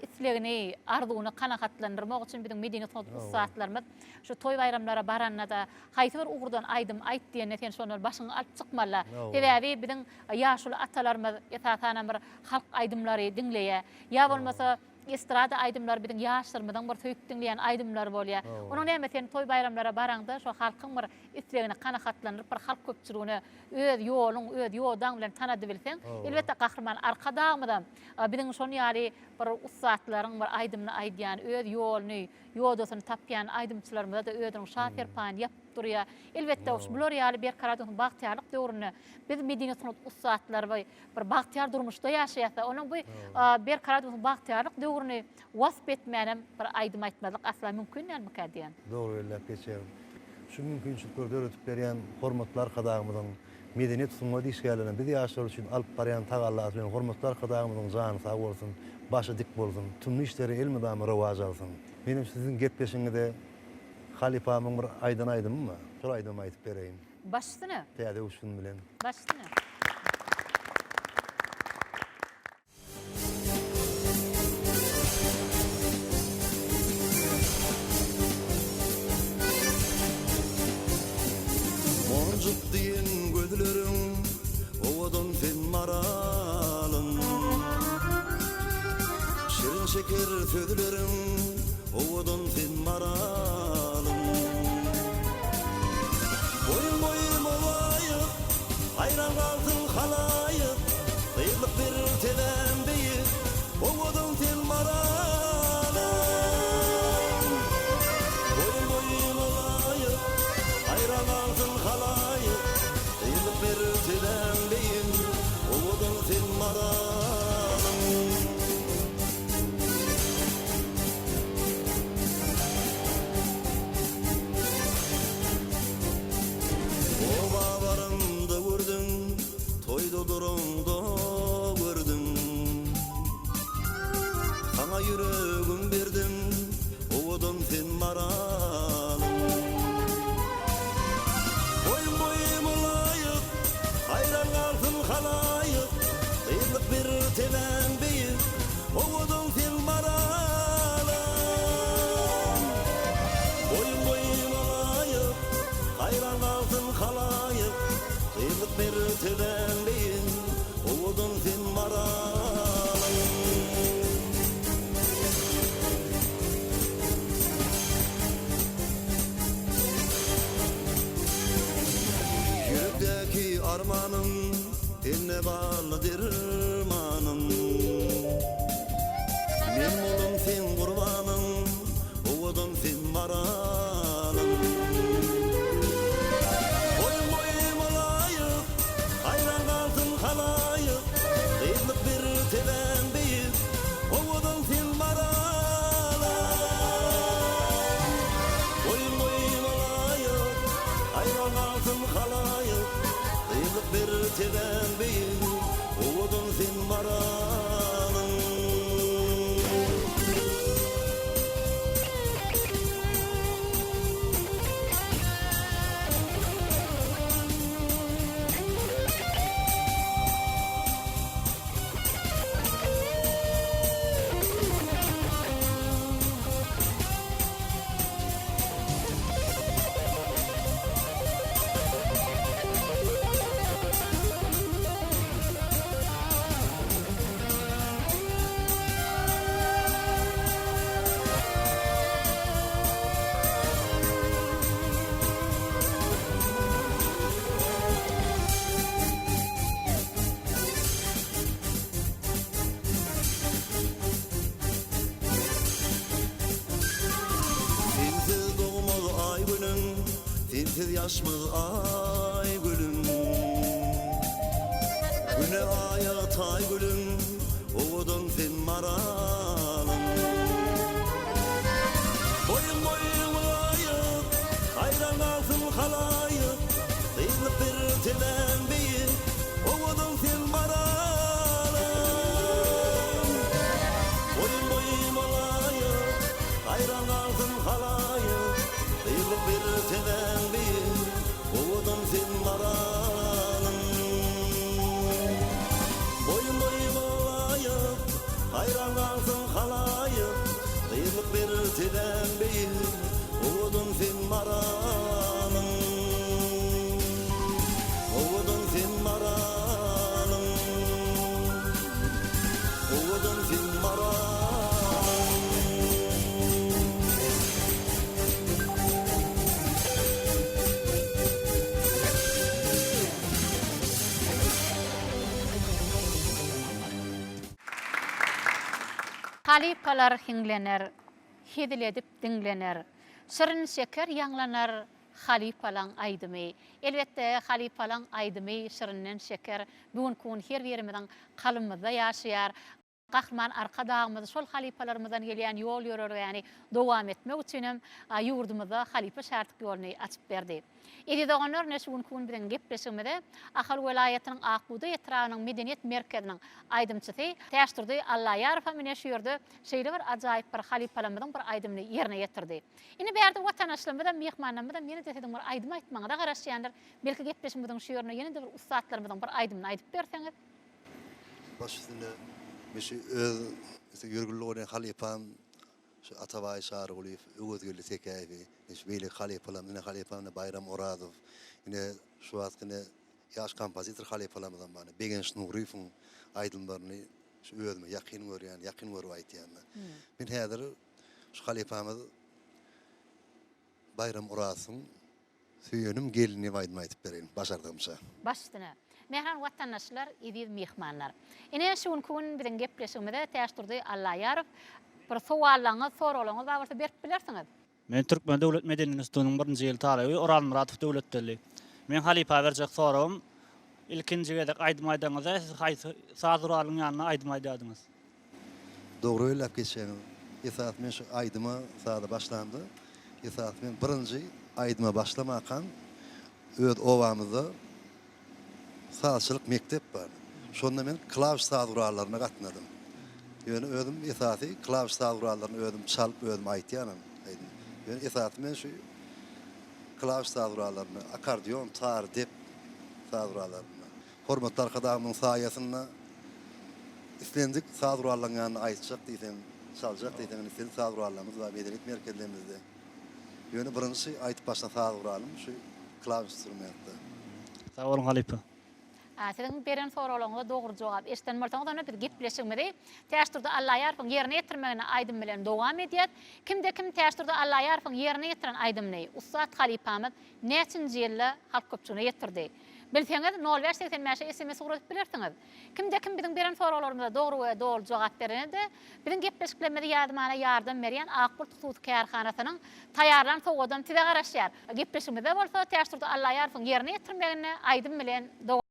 islegini, arzuwyny kanagatlandyrmak üçin biziň medeni-sungat ussatlarymyz şu toý-baýramlara baranda-da haýsy bir ugurdan aýdym aýt diýende sen şondan başyňy alyp çykmaly-da. Sebäbi biziň ýaşuly atalarymyz esasanam bir halk aýdymlary diňleýär. Ýa bolmasa estrada aýdymlary biziň ýaşlarymyzyň bir söýüp diňleýän aýdymlary bolýar. Onuň näme sen toý-baýramlara baraňda şo halkyň bir islegini kanagatlandyryp bir halk köpçüligine öz ýoluň, öz ýodaň bilen tanadybilseň, elbetde Gahryman Arkadagymyzam biziň şon ýaly bir ussatlaryň bir aýdymyny aýdýan, öz ýoluny, ýodasyny tapýan aýdymçylarymyza-da özüniň şa serpaýyny ýapyp durýar. Elbetde, bular ýaly Berkarar döwletiň bagtyýarlyk döwründe biz medeniýet-sungat ussatlary bir bagtyýar durmuşda ýaşaýas-da, onuň bu Berkarar döwletiň bagtyýarlyk döwrüni wasp etmänem bir aýdym aýtmazlyk asla mümkin dälmikä diýýän. Dogry belläp geçýäň. Şu mümkinçilikleri döredip berýän hormatly Arkadagymyzyň medeniýet, sungat işgärlerine, biz ýaşlar üçin alyp barýan tagallasy bilen hormatly Arkadagymyzyň jany sag bolsun, başy dik bolsun, tümlü işleri elmydama rowaç alsyn. Menem siziň gepleşigiňize halypamyň bir aýdan aýdymym bar. Şol aýdymy aýdyp bereýin. Baş üstüne. Täze öwüşgin bilen. Baş üstüne. Monjuk diýen gözleriň owadan sen maralym. Şirin şeker sözleriň owadan sen maralym. Boýun boýun bolaýyk, haýran galsyn halaýyk. Gyzlyk berer tebäm beýik, owadan sen maralym. Boýun boýuna laýyk, haýran galsyn halaýyk. Gyzlyk berer tebäm beýik, owadan sen maralym. Oba baramda gördüm, Toýda duraňda gördüm. Saňa ýüregim berdim, owadan sen maralym. Boýum boýuma laýyk, haýran galsyn halaýyk. Gyzlyk berer tebäň beýik, owadan sen maralym. Boýum boýuma laýyk, haýran galsyn halaýyk. Gyzlyk mertebäň beýik, owadan sen maralyň. Ýürekdäki armanym, sende barly dermanym. Men bolam seň gurbanyň, Owadan sen maralym. Boýuň boýuma laýyk, Haýran galsyn halaýyk. Gyzlyk berer tebäň beýik, Owadan sen maralym. Boýuň boýuma laýyk, Haýran galsyn halaýyk. Gyzlyk berer tebäň beýik, Owadan sen maralym. Sensiz dogmaz aý günüm, sensiz ýaşmaz aý gülüm. Güne aýa taý gülüm, Owadan sen maralym. Boýuň boýuňa laýyk, Haýran galsyn halaýyk. Gyzlyk berer tebäň beýik, Owadan sen maralym. Halypalar hiňlener, hezil edip diňlener, Şirin-şeker ýaňlanar halypalaň aýdymy. Elbetde, halypalaň aýdymy şirinden şeker bu günki gün her birimiziň kalbymyzda ýaşaýar. Gahryman Arkadagymyz şol halypalarymyzdan gelýän ýol-ýörelgäni dowam etmek üçinem ýurdumyzda halypa-şärtlik ýoluny açyp berdi. Eziz doganlar, ine şu günki gün biziň gepleşigimize Ahal welaýatynyň Ak bugdaý etrabynyň medeniýet merkeziniň aýdymçysy Täçdurdy Allaýarow hem ine şu ýerde şeýle bir ajaýyp bir halypalarymyzyň bir aýdymyny ýerine ýetirdi. Indi bärde watandaşlarymyzam, myhmanlarymyzam ýene-de siziň bir aýdym aýtmagyňyza garaşýandyr. Belki gepleşigimiziň şu ýerinde ýene-de bir ussatlarymyzyň bir aýdymyny aýdyp berseňiz. Baş üstüne men şu öz ýörgünli bolýan halypam şu Atabaý Çarygulyýew, Öwezgeldi Tekäýewi, ine şu beýleki halypalarym, ine halypam ine Baýram Orazow, ine şu wagtky ine ýaş kompozitor halypalarymyzam bar, ine Begenç Nuryýewiň aýdymlaryny şu özüme ýakyn görýän, ýakyn görüp aýtýan. Men häzir şu halypamyz Baýram Orazowyň Söýenim gelin diýip aýdym aýdyp bereýin, başardygymça. Baş üstüne. Mähriban watandaşlar, eziz myhmanlar. Ine, şu günki gün biziň gepleşigimize Täçdurdy Allaýarow bir sowallaryňyz, soraglaryňyz bar bolsa berip bilersiňiz. Men Türkmen döwlet medeniýet institutynyň birinji ýyl talyby Orazmyradow Döwletgeldi. Meň halypa berjek soragym, ilkinji gezek aýdym aýdaňyzda siz haýsy saz guralyň ýanynda aýdym aýdýardyňyz? Dogry belläp geçýäňiz. Esasy men şu aýdyma, saza başlamda, esasy men birinji aýdyma başlamakam öz obamyzda sazçylyk mekdep bar. Şonda men klawiş saz gurallaryna gatnadym. Ýöne özüm esasy klawiş saz gurallaryny özüm çalyp özüm aýtýanam aýdym. Ýöne esasy men şu klawiş saz gurallaryny, akkordeon, tar, dep saz gurallaryny. Hormatly Arkadagymyzyň saýasynda islendik saz gurallaryň ýanynda aýtjak diýseň, çaljak diýseň indi islendik saz gurallarymyz bar medeniýet merkezlerimizde. Ýöne birinji aýdyp başlan saz guralym şu klawiş instrumentde. Sag boluň halypa. Siziň beren soraglaryňyza dogry jogap eşiden bolsaňyz onda biz gepleşigimizi Täçdurdy Allaýarowyň ýerine ýetirmeginde aýdym bilen dowam edýäs. Kimde kim Täçdurdy Allaýarowyň ýerine ýetiren aýdymyny ussat halypamyz näçinji ýylda halk köpçüligine ýetirdi? Bilseňiz, nol bäş 85-e sms ugradyp bilersiňiz. Kimde-kim biziň beren soraglarymyza dogry we doly jogap berene-de, biziň gepleşiklerimizi ýazmana ýardam berýän Ak Bulut hususy kärhanasynyň taýýarlan sowgadam size garaşýar. Gepleşigimizde bolsa Täçdurdy Allaýarowyň ýerine ýetirmeginde aýdym bilen dowam.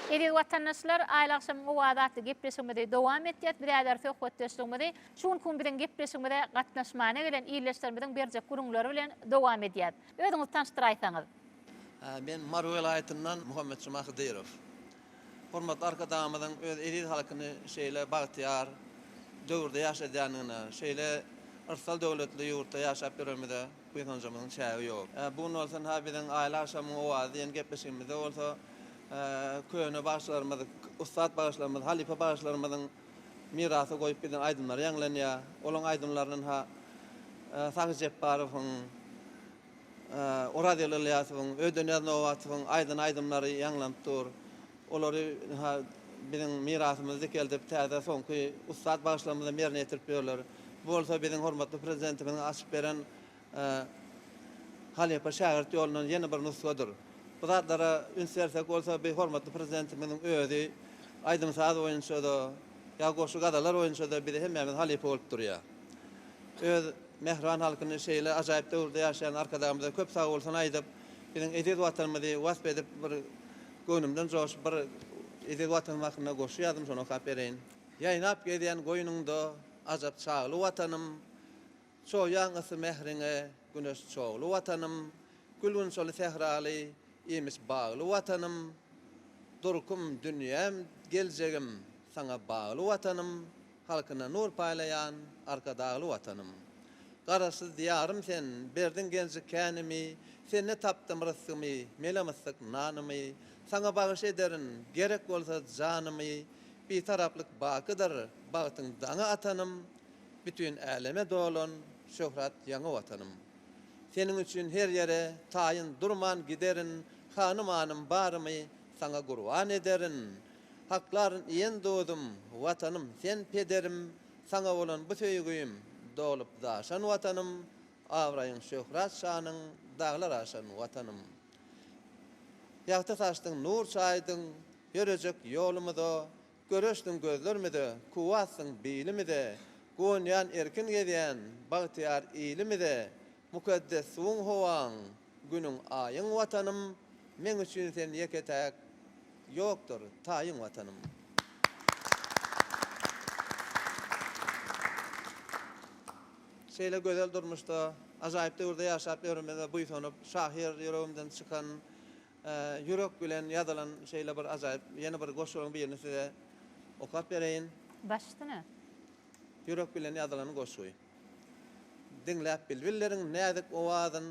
Eziz watandaşlar, Aýly agşamyň owazy atly gepleşigimizi dowam etýäs. Biz häzir söhbetdeşligimizi şu günki gün biziň gepleşigimize gatnaşmana gelen ildeşlerimiziň berjek gürrüňleri bilen dowam edýäs. Özüňizi tanyşdyraýsaňyz. Men Mary welaýatyndan Muhammetjuma Hydyrow. Hormatly Arkadagymyzyň öz eziz halkyny şeýle bagtyýar döwürde ýaşadýandygyna, şeýle yrsal-döwletli ýurtda ýaşap ýörenimize buýsanjymyzyň çägi ýok. Bu gün bolsa ynha biziň Aýly agşamyň owazy diýen gepleşigimizde bolsa köne bagşylarymyz, ussat bagşylarymyz, halypa bagşylarymyzyň mirasa goýup giden aýdymlary ýaňlanýar. Olaň aýdymlaryny ynha Sahy Jepbarowyň, Orazgeldi Ylýasowyň, Ödenýaz Nobatowyň aýdan aýdymlary ýaňlanyp dur. Olary ynha biziň mirasymyzy dikeldip, täze soňky ussat bagşylarymyzam ýerine ýetirip ýörler. Bu bolsa biziň hormatly Prezidentimiziň açyp beren halypa-şägirt ýolundan ýene bir nusgadyr. Bu zatlara üns bersek bolsa, bi hormatly Prezidentimiziň özi aýdym-saz boýunça-da, ýa goşgy-gazallar boýunça-da bize hemmämize halypa bolup durýar. Öz mähriban halkyny şeýle ajaýyp döwürde ýaşaýan Arkadagymyza köp sagbolsun aýdyp, biziň eziz Watanymyzy wasp edip bir göwnümden joşup bir eziz Watanym hakynda goşgy ýazdym, şony okap bereýin. Ýaýnap gezýän goýnuňda ajap çagly Watanym, Çoýýaň ysy mähriňe güneş çogly Watanym, Gül-gunçaly sähraly, iýmiş bagly Watanym, Durkum, dünýäm, geljegim saňa bagly Watanym, Halkyna nur paýlaýan Arkadagly Watanym. Garaşsyz Diýarym sen, berdiň genji känimi, Sende tapdym rysgymy, mele-myssyk nanymy. Saňa bagyş ederin, gerek bolsa janymy, Bitaraplyk bakydyr, bagtyň daňy atanym, Bütin äleme dolan şöhrat ýaňy Watanym. Seniň üçin her ýere taýyn durman giderin, Hany-manym barymy saňa gurban ederin. Haklaryn iýen duzum, Watanym, sen pederim, Saňa bolan bu söýgim dolup daşan Watanym, Abraýyň şöhrat-şanyň daglar aşan Watanym. Ýagty saçdyň, nur çaýdyň, ýörejek ýolumyza, Göreşdiň gözlerimize, kuwwatsyň bilimize, Guwanýan erkin gezýän bagtyýar ilimize, Mukaddes suwuň howaň, Günüň aýyň Watanym, Meň üçin sen ýeke-täk ýokdur taýyň Watanym. Şeýle gözel durmuşda, ajaýyp döwürde ýaşap ýörmemize buýsanyp, şahyr ýüregimden çykan, ýürek bilen ýazylan şeýle bir ajaýyp ýene bir goşgularyň birini size okap bereýin. Baş üstüne. Ýürek bilen ýazylan goşgy. Diňläp bilbilleriň näzik owazyn,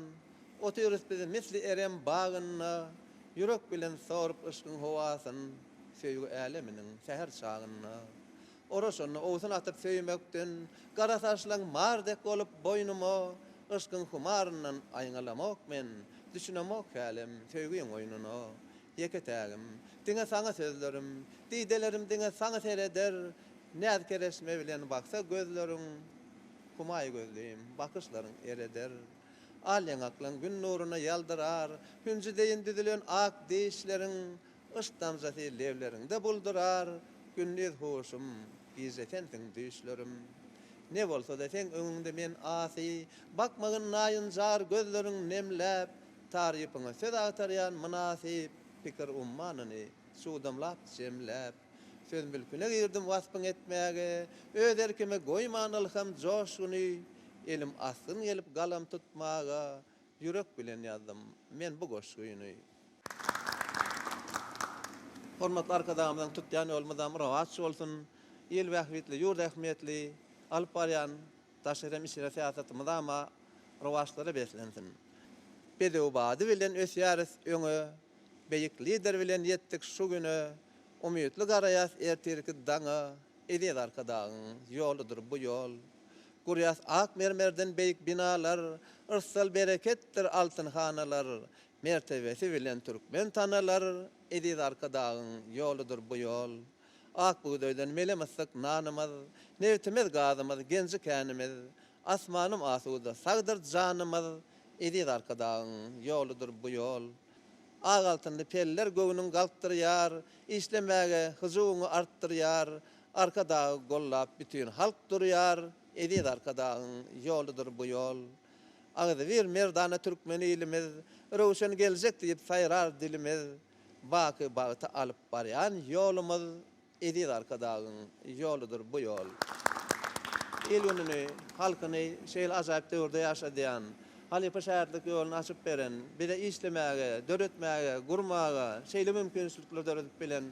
Otyrys biz misli Erem bagynda, Ýürek bilen sorup yşkyň howasyn, Söýgi äleminiň säher çagynda. Oraşanda owsun atyp söýmekden, Gara saçlaň mar dek bolup boýnuma, Yşkyň humaryndan aýňalamok men, Düşünemok hälem söýgiň oýnuna. Ýeke-tägim, diňe saňa sözlerim, Didelerim diňe saňa sereder, Näz-kereşme bilen baksa gözleriň, Humaý gözlim, bakyşlaryň ereder. Al ýaňaklaň Gün nuruna ýaldyrar, Hünji deýin düzülen ak dişleriň, Yşk damjasy lebleriňde buldurar, Gündiz huşum, gije sensiň düýşlerim. Ne bolsa-da seň öňüňde men asy, Bakmagyn naýynjar gözleriň nemläp, Tarypyňa söz agtarýan mynasyp, Pikir ummanyny çugdamlap jemläp. Söz mülküne girdim waspyň etmäge, Öz erkime goýman ylham joşguny, Elim asgyn gelip galam tutmaga, Ýürek bilen ýazdym men bu goşgyny. Hormatly Arkadagymyzyň tutýan ýoly mydam rowaç bolsun! Il bähbitli, ýurt ähmiýetli alyp barýan daşary hem içeri syýasaty mydama rowaçlara beslensin! Bedew bady bilen ösýäris öňe, Beýik Lider bilen ýetdik şu güne, Umytly garaýas ertirki daňa, Eziz Arkadagyň ýoludyr bu ýol. Gurýas ak mermerden beýik binalar, Yrsal-bereketdir altyn hanalar, Mertebesi bilen türkmen tanalar, Eziz Arkadagyň ýoludyr bu ýol. Ak bugdaýdan mele-myssyk nanymyz, Nebtimiz, gazymyz, genji-känimiz, Asmanym asuda, sagdyr janymyz, Eziz Arkadagyň ýoludyr bu ýol. Ak altynly peller göwnüň galkdyrýar, Işlemäge hyjuwyňy artdyrýar, Arkadagy gollap bütin halk durýar, Eziz Arkadagyň ýoludyr bu ýol. Agzybir merdana türkmen ilimiz, Röwşen geljek diýip saýrar dilimiz. Baky bagta alyp barýan ýolumyz Eziz Arkadagyň ýoludyr bu ýol. Il-gününi, halkyny şeýle ajaýyp döwürde ýaşadýan, halypa-şägirtlik ýoluny açyp beren, bize işlemäge, döretmäge, gurmaga şeýle mümkinçilikleri döredip bilen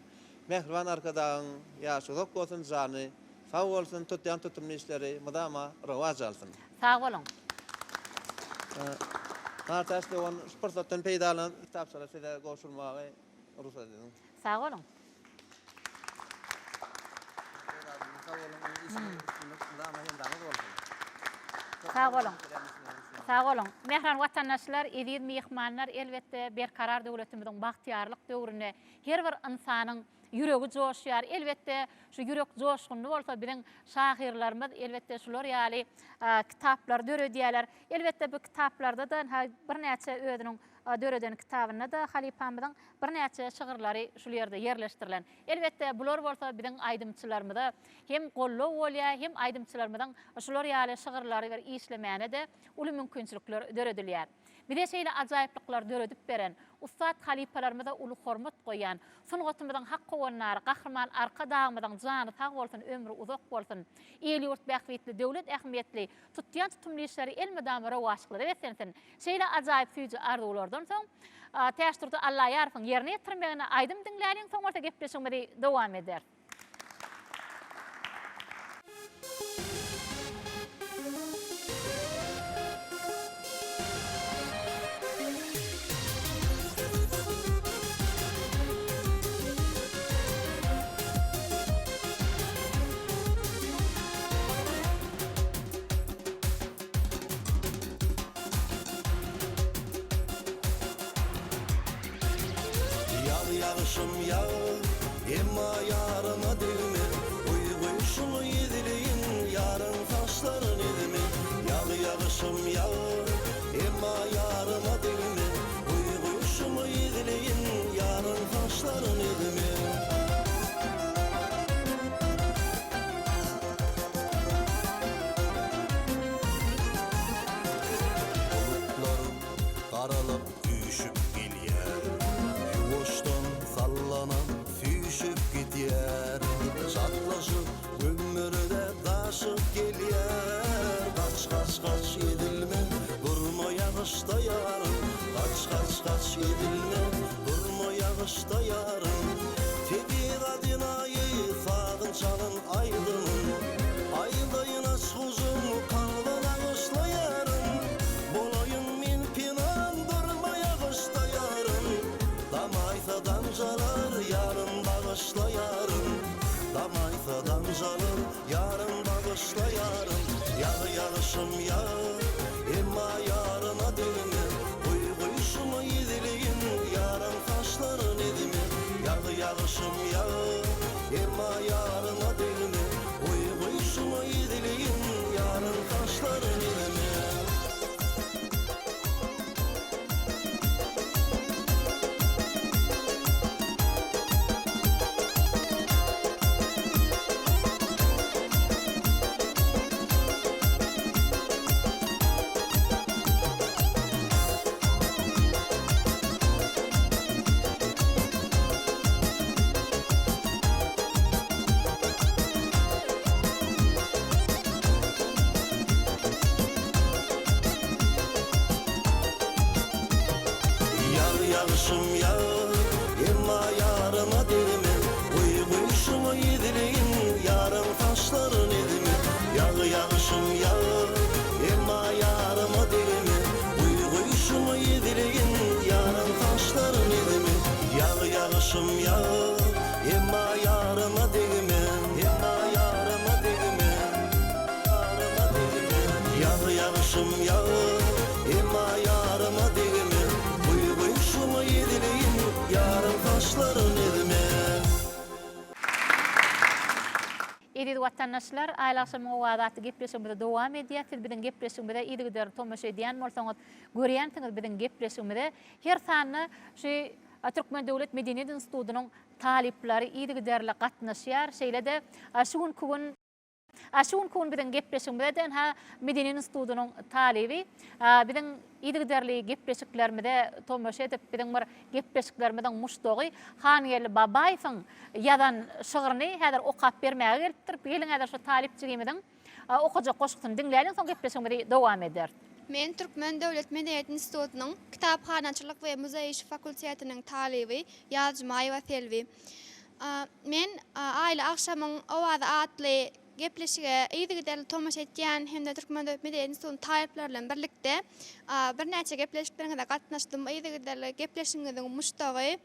mähriban Arkadagyň ýaşy uzak bolsun, jany sag bolsun, tutýan tutumly işleri mydama rowaç alsyn. Sag boluň. Nartäç dogan, şu pursatdan peýdalanyp, kitapçalary size gowşurmagy rugsat ediň. Sag boluň. Sag boluň. Sag boluň. Mähriban watandaşlar, eziz myhmanlar, elbetde, Berkarar döwletimiziň bagtyýarlyk döwründe her bir ynsanyň ýüregi joşýar. Elbetde, şu ýürek joşgunly bolsa biziň şahyrlarymyz elbetde şular ýaly kitaplary döredýärler. Elbetde bu kitaplarda-da ynha birnäçe özüniň döreden kitabynda-da halypamyzyň birnäçe şygyrlary şul ýerde ýerleşdirilen. Elbetde bular bolsa biziň aýdymçylarymyza hem goldaw bolýar, hem aýdymçylarymyzyň şular ýaly şygyrlary bir işlemäne-de uly mümkinçilikler döredilýär. Bize şeýle ajaýyplyklary döredip beren, ussat halypalarymyza uly hormat goýýan, sungatymyzyň hak howandary Gahryman Arkadagymyzyň jany sag bolsun, ömri uzak bolsun! Il-ýurt bähbitli, döwlet ähmiýetli tutýan tutumly işleri elmydama rowaçlyklara beslensin! Şeýle ajaýyp süýji arzuwlardan soň, Täçdurdy Allaýarowyň ýerine ýetirmeginde aýdym diňläliň, soň bolsa gepleşigimizi dowam ederis. Ýag ýagyşym ýag, emma ýaryma degme, Guý guýşuňy ýedileýin, ýaryň saçlaryn ezme. Ýag ýagyşym ýag, emma ýaryma degme, Guý guýşuňy ýedileýin, ýaryň saçlaryn ezme. Bulutlar garalyp üýşüp gelýär. Ýuwaşdan sallanyp süýşüp gidýär. Çatlaşyp gümmürdäp daşyp gelýär. Gaç gaç gaç ezilme durma ýagyşda ýarym. Gaç gaç gaç ezilme durma ýagyşda ýarym. Tebigat enaýy sazyn çalan aýdymyn. Aýdaýyn aç gujum kalba nagyşla ýarym. Bolaýyn men penan durma ýagyşda ýarym. Damaýsa damjalar ýarym bagyşla ýarym. Damaýsa damjalar ýarym bagyşla ýarym. Ýag ýagyşym ýag emma ýaryma degme. Guý guýşuma ýedileýin ýaryň saçlaryn ezme. Ýag ýagyşym ýag emma ýaryma degme. Guý guýşuma ýedileýin ýaryň saçlaryn ezme. Ýag ýagyşym ýag, emma ýaryma degme, Guý guýşuňa ýedileýin, ýaryň saçlaryn ezme. Ýag ýagyşym ýag, emma ýaryma degme, Guý guýşuňa ýedileýin, ýaryň saçlaryn ezme. Ýag ýagyşym ýag, emma ýaryma degme, Emma ýaryma degme, ýaryma degme. Ýag ýagyşym ýag, emma ýaryma degme, Guý guýşuňa ýedileýin, ýaryň saçlaryn ezme. Eziz watandaşlar, Aýly agşamyň owazy atly gepleşigimizi dowam edýäs. Siz biziň gepleşigimize yzygiderli tomaşa edýän bolsaňyz, görýänsiňiz biziň gepleşigimize her sanda şu Türkmen döwlet medeniýet institutynyň talyplary yzygiderli gatnaşýar. Şeýle-de şu günki gün. A şu günki gün biziň gepleşigimize de ynha Medeniýet institutynyň talyby biziň yzygiderli gepleşiklerimize tomaşa edip, biziň bir gepleşiklerimiziň muşdagy Hangeldi Babaýewiň ýazan şygryny häzir okap bermäge gelipdir. Geliň häzir şu talyp jigimiziň okajak goşgusyny diňläliň, soň gepleşigimizi dowam ederis. Men Türkmen döwlet medeniýet institutynyň kitaphanaçylyk we muzeý işi fakultetiniň talyby Ýazjumaýewa Selbi. Men Aýly agşamyň owazy atly gepleşige yzygiderli tomaşa etýän hem-de Türkmen döwlet medeniýet institutynyň talyplary bilen birlikde birnäçe gepleşikleriňize gatnaşdym. Yzygiderli gepleşigiňiziň muşdagy.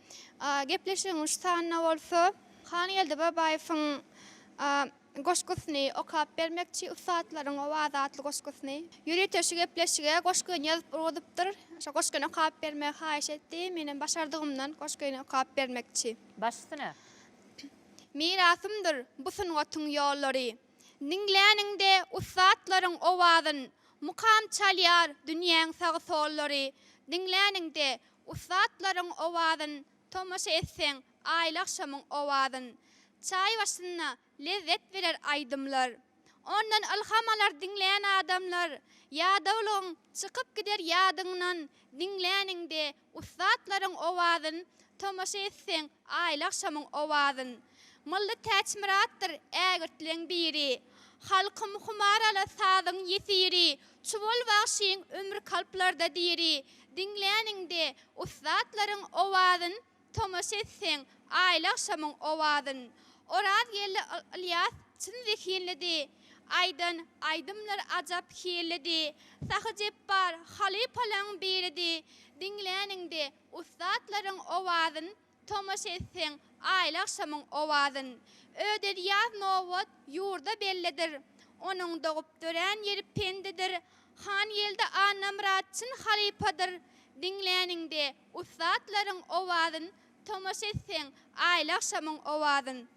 Gepleşigiň şu sanynda bolsa Hangeldi Babaýewiň Goşgusyny okap bermekçi Ussatlaryň owazy atly goşgusyny. Ýörite şu gepleşige goşgyny ýazyp ugradypdyr. Şo goşgyny okap bermegi haýyş etdi. Menem başardygymdan goşgyny okap bermekçi. Baş üstüne. Mirasymdyr bu sungatyň ýollary. Diňläniňde ussatlaryň owazyn, Mukam çalýar dünýäň sagy-sollary. Diňläniňde ussatlaryň owazyn, Tomaşa etseň aýly agşamyň owazyn. Çaý başynda lezzet berer aýdymlar. Ondan ylham alar diňlän adamlar. Ýadawlygyň çykyp gider ýadyňdan, Diňläniňde ussatlaryň owazyn, Tomaşa etseň aýly agşamyň owazyn. Mylly Täçmyratdyr ägirtleň biri. Halkym humar ala sazyň ýesiri, Çuwal bagşyň ömri kalplarda diri. Diňläniňde ussatlaryň owazyn, Tomaşa etseň, aýly agşamyň owazyn. Orazgeldi Ylýas çyn zehinlidi, Aýdan aýdymlary ajap hillidi. Sahy Jepbar halypalaň biridi, Diňläniňde ussatlaryň owazyn, Tomaşa etseň, aýly agşamyň owazyn. Ödenyýaz Nobat ýurda bellidir, Onuň dogup dörän ýeri Pendidir. Hangeldi Annamyrat çyn halypadyr, Diňläniňde Ussatlaryň owazyn tomaşa etseň aýly agşamyň owazyn.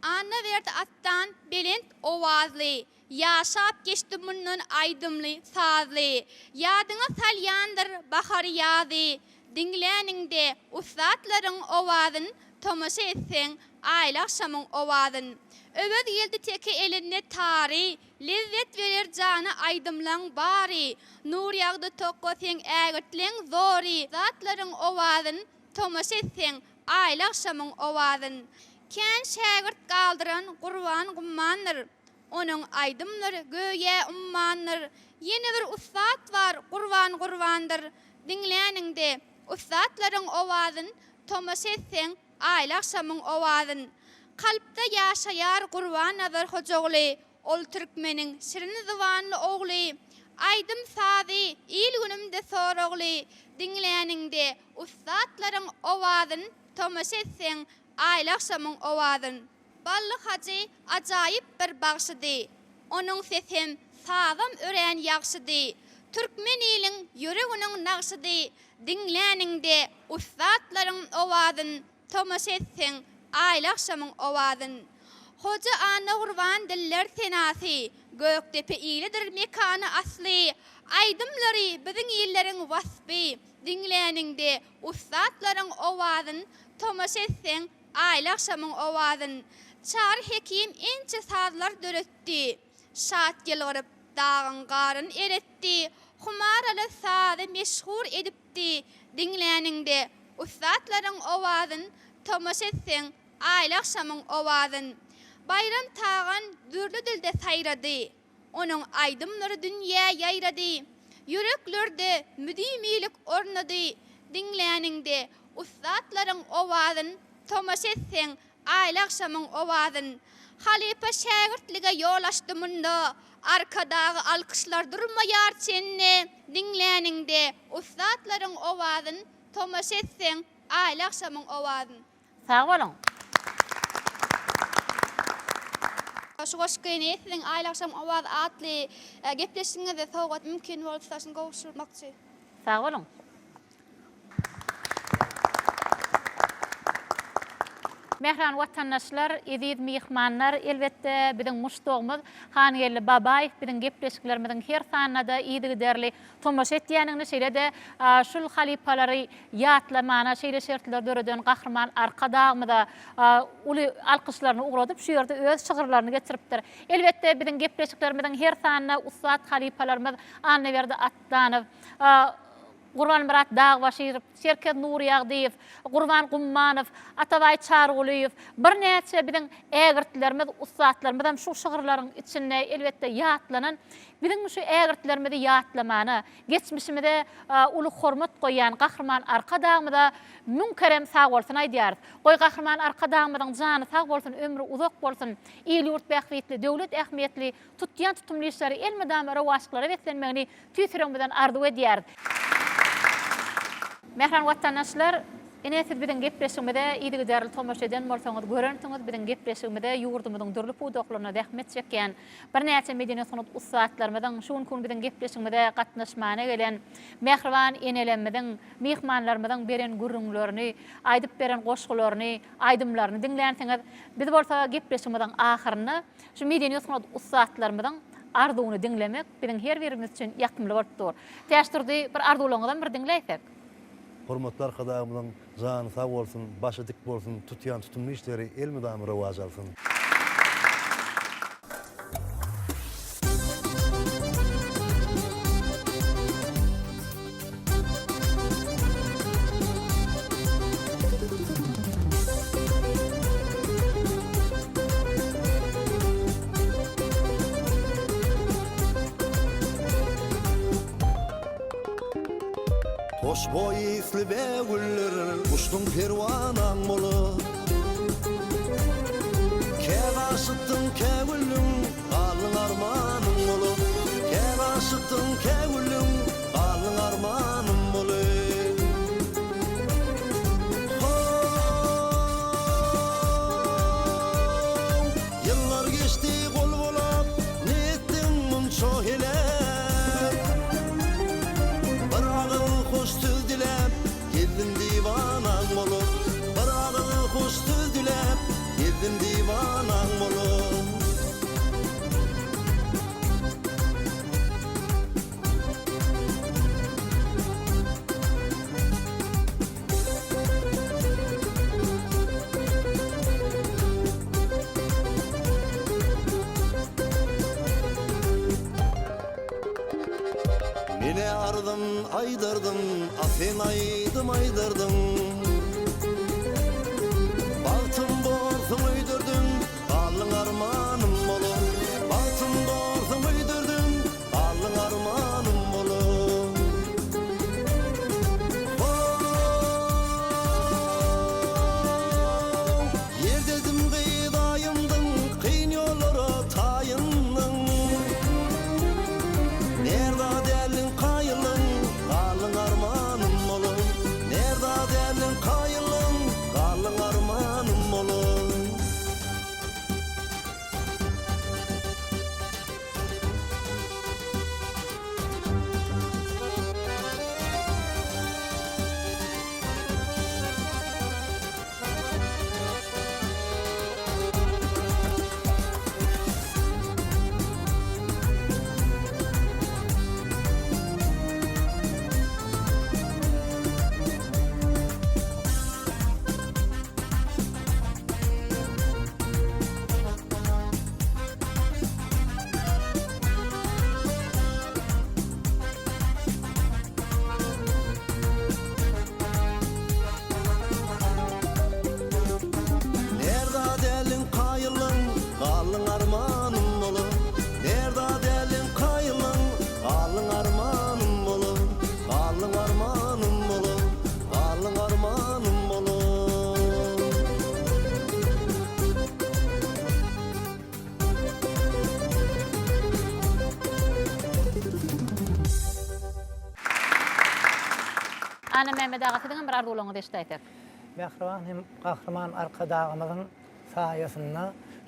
Annaberdi Atdan belent owazly, Ýaşap geçdi mundan aýdymly, sazly. Ýadyňa salýandyr bahary ýazy, Diňläniňde ussatlaryň owazyn tomaşa etseň aýly agşamyň owazyn. Öwezgeldi Teke elinde tary, Lezzet berer jana aýdymlaň bary, Nurýagdy Tokga seň ägirtleň zory, Zatlaryň owazyn tomaşa etseň, Aýly agşamyň owazyn. Kän şägirt galdyran Gurban Gummandyr, Onuň aýdymlary göýä ummandyr. Ýene bir ussat bar Gurban Gurbandyr, Diňläniňde ussatlaryň owazyn tomaşa etseň, Aýly agşamyň owazyn. Kalpda ýaşaýar Gurbannazar Hojaguly, Ol türkmeniň şirin zybanly ogly. Aýdym-sazy il-günümde soragly, Diňläniňde ussatlaryň owazyn, Tomaşa etseň aýly agşamyň owazyn. Bally hajy ajaýyp bir bagşydy. Onuň sesem, sazam örän ýagşydy. Türkmen iliň ýüreginiň nagşydy. Diňläniňde ussatlaryň owazyn, Tomaşa etseň, aýly agşamyň owazyn. Hoja Annagurban diller senasy, Gökdepe ilidir mekany asly. Aýdymlary biziň illeriň waspy, Diňläniňde ussatlaryň owazyn, Tomaşa etseň, Aýly agşamyň owazyn. Çary Hekim ençe sazlar döretdi. Şat ýylgyryp, dagyň garyn eretdi. Humaraly sazy meşhur edipdi. Diňläniňde, ussatlaryň owazyn, Tomaşa etseň, aýly agşamyň owazyn. Baýram Tagan dürli dilde saýrady. Onuň aýdymlary dünýä ýaýrady. Ýüreklerde müdimilik ornady. Diňläniňde, ussatlaryň owazyn, Tomaşa etseň, aýly agşamyň owazyn. Halypa şägirtlige ýol açdy munda, Arkadagy alkyşlar durmaýar çende. Diňläniňde, ussatlaryň owazyn, Tomaşa etseň, aýly agşamyň owazyn. Sag boluň. Şu goşgyny siziň Aýly agşam owazy atly gepleşigiňizde sowgat mümkin bolsa şuny gowşurmakçy. Sag boluň. Mähriban watandaşlar, eziz myhmanlar, elbetde, biziň muşdagymyz Hangeldi Babaýew biziň gepleşiklerimiziň her sanyna-da yzygiderli tomaşa etýändigini, şeýle-de şul halypalary ýatlamana şeýle şertleri döreden Gahryman Arkadagymyza uly alkyşlaryny ugradyp, şu ýerde öz şygyrlaryny getiripdir. Elbetde, biziň gepleşiklerimiziň her sanynda ussat halypalarymyz Annaberdi Atdanow, Gurbanmyrat Dagbaşyrow, Çerkez Nurýagdyýew, Gurban Gummanow, Atabaý Çarygulyýew, birnäçe biziň ägirtlerimiz, ussatlarymyzam şu şygyrlaryň içinde elbetde ýatlanan. Biziň şu ägirtlerimizi ýatlamana, geçmişimize uly hormat goýýan Gahryman Arkadagymyza müň kerem sagbolsun aýdýarys. Goý Gahryman Arkadagymyzyň jany sag bolsun, ömri uzak bolsun, il-ýurt bähbitli, döwlet ähmiýetli tutýan tutumly işleri elmydama rowaçlyklara beslenmegini tüýs ýüregimizden arzuw edýäris. Mähriban watandaşlar, ine siz biziň gepleşigimize yzygiderli tomaşa eden bolsaňyz görensiňiz biziň gepleşigimize ýurdumyzyň dürli pudaklarynda zähmet çekýän birnäçe medeniýet-sungat ussatlarymyzyň şu günki gün biziň gepleşigimize gatnaşmana gelen mähriban enelemmiziň, myhmanlarymyzyň beren gürrüňlerini, aýdyp beren goşgularyny, aýdymlaryny diňlänsiňiz. Biz bolsa gepleşigimiziň ahyrynda şu medeniýet-sungat ussatlarymyzyň arzuwyny diňlemek biziň her birimiz üçin ýakymly bolup dur. Täçdurdy bir arzuwlaryňyzam bir diňläýsek. Hormatly Arkadagymyzyň jany sag bolsun, başy dik bolsun, tutýan tutumly işleri elmydama rowaç alsyn. Hoşboý ysly bägüller Guşduň perwanaň bolup. Kä gaşytdyň, kä güldüň, Galdyň armanym bolup. Kä gaşytdyň, kä güldüň, Galdyň armanym bolup. How! Ýyllar geçdi gol bulap, Ne etdiň munça heläk? Bir agyz hoş söz diläp, Gezdim diwanaň bolup. Bir agyz hoş söz diläp, Gezdim diwanaň bolup. Menä arzym aýdardym, a sen aýdym aýdardyň. Bagtym borsuň öýderdiň, galdyň armanym bolup. Bagtym borsuň öýderdiň, Galdyň armanym bolup. How! Ýerdedim gyz aýyndyň, Kyn ýollara taýyndyň. Nerda däldiň kaýylyň, Galdyň armanym bolup. Nerda däldiň kaýylyň, Galdyň armanym bolup. Nerda däliň kaýylyň, galdyň armanym bolup. Nerda däliň kaýylyň, galdyň armanym bolup. Galdyň armanym bolup, galdyň armanym bolup. Annamämmet aga siziňem bir arzuwlaryňyzy eşidäýsek. Mähriban hem Gahryman Arkadagymyzyň saýasynda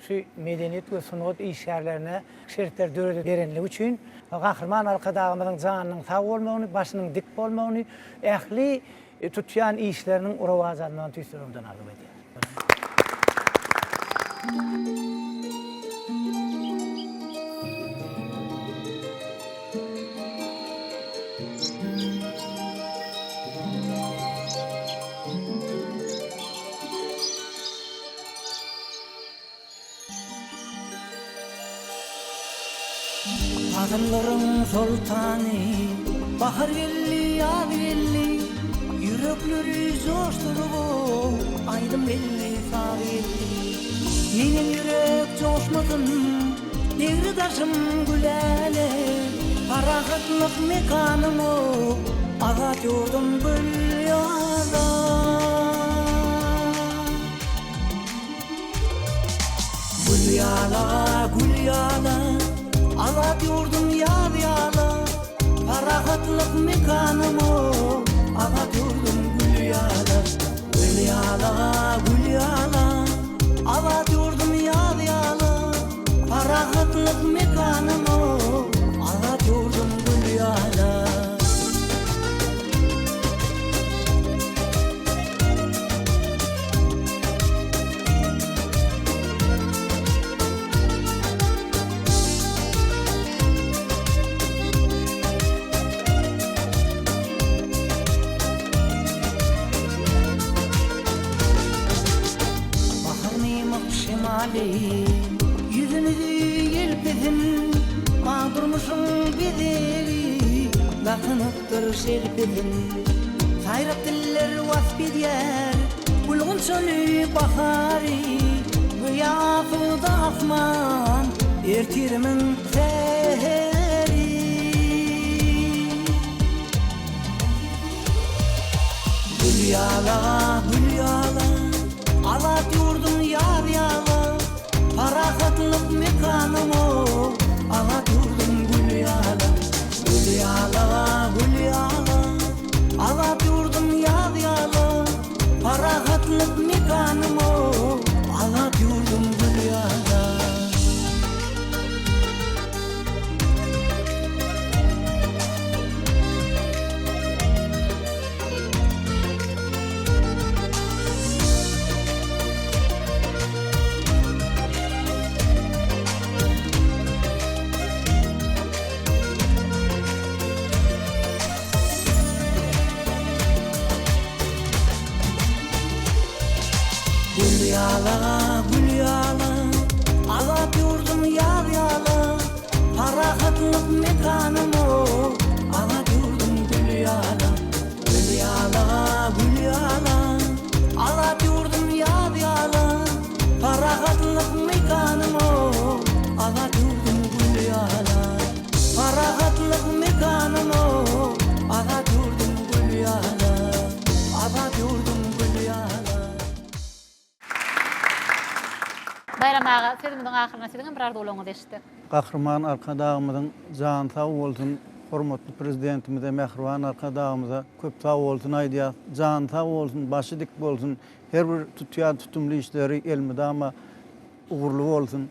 şu medeniýet we sungat işgärlerine şertler döredip berenligi üçin Gahryman Arkadagymyzyň janynyň sag bolmagyny, başynyň dik bolmagyny, ähli tutýan işleriniň rowaç almagyny tüýs ýüregimden arzuw edýärin. Pasyllaryň soltany, Bahar geldi, ýaz geldi, Ýürekleri joşduryp, Aýdym geldi, saz geldi. Neneň ýürek joşmasyn, Degri-daşym gülälek, Parahatlyk mekanym, Azat ýurdum gül ýaly. Gül ýala, gül ýala, Azat ýurdum ýaz ýala, Parahatlyk mekanym-ow, Azat ýurdum gül ýala. Gül ýala, gül ýala, Azat ýurdum ýaz ýala, Parahatlyk mekanym-ow, Azat ýurdum gül ýala. Bahar mymyk şemaly Ýüzümizi ýelpesin, Ak durmuşyň bezegi Dakynypdyr şelpesin. Saýrak diller wasp edýär Gül-gunçaly bahary, Göýä asuda asman, Ertirimiň säheri. Gül ýala, gül ýala, Azat ýurdum ýaz ýala, Parahatlyk mekanym-ow, Azat ýurdum gül ýala. Gül ýala, gül ýala, Azat ýurdum ýaz ýala, Parahatlyk mekanym-ow, Azat ýurdum gül ýala. Gül ýala, gül ýala, Azat ýurdum ýaz ýala, Parahatlyk mekanym-ow, Azat ýurdum gül ýala. Gül ýala, gül ýala, Azat ýurdum ýaz ýala, Parahatlyk mekanym-ow, Azat ýurdum gül ýala. Parahatlyk mekanym-ow, Azat ýurdum gül ýala, Azat ýurdum gül ýala. Baýram aga, sözümiziň ahyrynda siziň hem bir arzuwlaryňyzy eşitsek. Gahryman Arkadagymyzyň jany sag bolsun, hormatly Prezidentimize, mähriban Arkadagymyza köp sag bolsun aýdýas. Jany sag bolsun, başy dik bolsun, her bir tutýan tutumly işleri elmydama ugurly bolsun.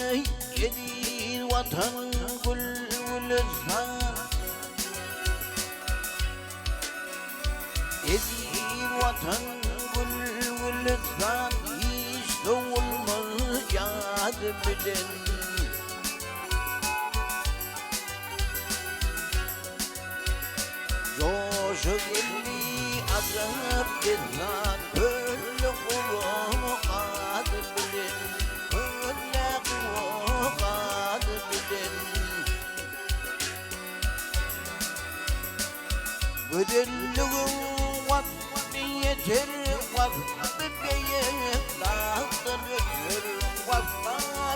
Eý, eziz Watan gül-gülüstan, Eziz Watan gül-gülüstan, Hiç sowulmaz ýaz bilen. Joşa geldi ajap dessan, Kölle gowak ady bilen, Kölle gowak ady bilen. Gözelligiň waspy ýeter, Waspy beýik dagdan öter, Waspa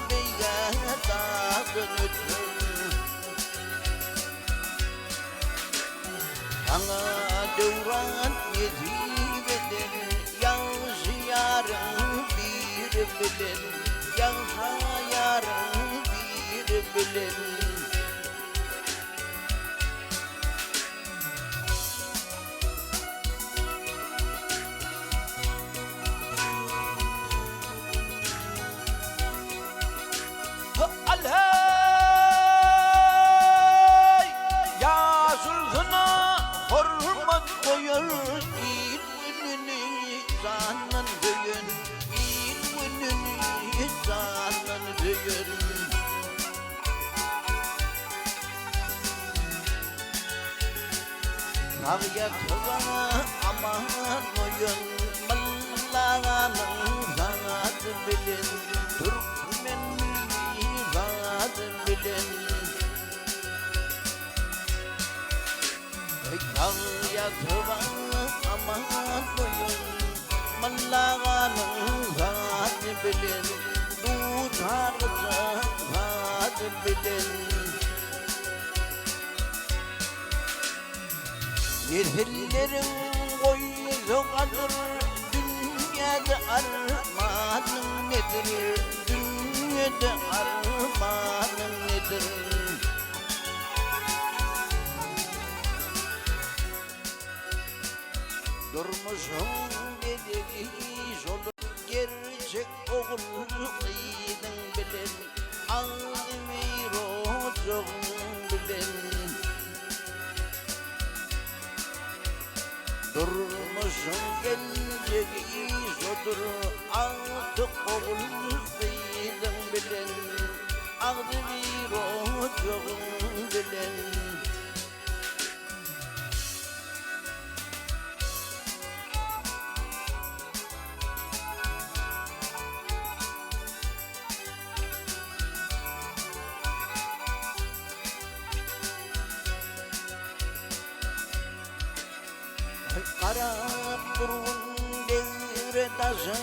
beýge dagdan öter. Saňa döwran nesip eder, Ýagşy ýaryň biri bilen, Ýagşa ýaryň. bilen. Al-heý! Ýaşulsyna hormat goýan, il-gününi jandan söýen, il-gününi jandan söýen. Sag ýatyba aman goýan Myllaganyň zady bilen, Türkmen milli zady bilen. Sag ýatyba aman goýan Myllaganyň zady bilen, Dutar-gyjak zady bilen. Nesilleriň goýsa gadyr, Dünýäde armanyň nedir, Dünýede armanyň nedir. Durmuşyň bezegi şolar, Gerçek ogul-gyzyň bilen, Agzybir ojagyň bilen. Durmuşyň geljegi şodur, Agtyk ogul-gyzyň bilen, Agzybir ojagyň bilen. Garap durgun degre daşa,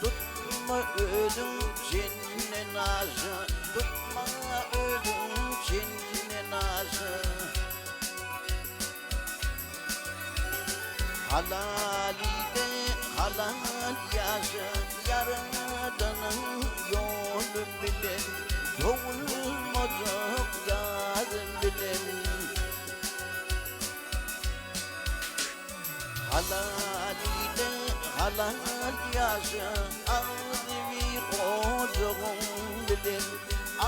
Tutma özüň çenden aşa, Tutma özüň çenden aşa. Halal iýde halal ýaşa, Ýaradanyň ýoly bilen, Sowulmajak ýaz bilen. Halal iýde halal ýaşa, Agzybir ojagyň bilen,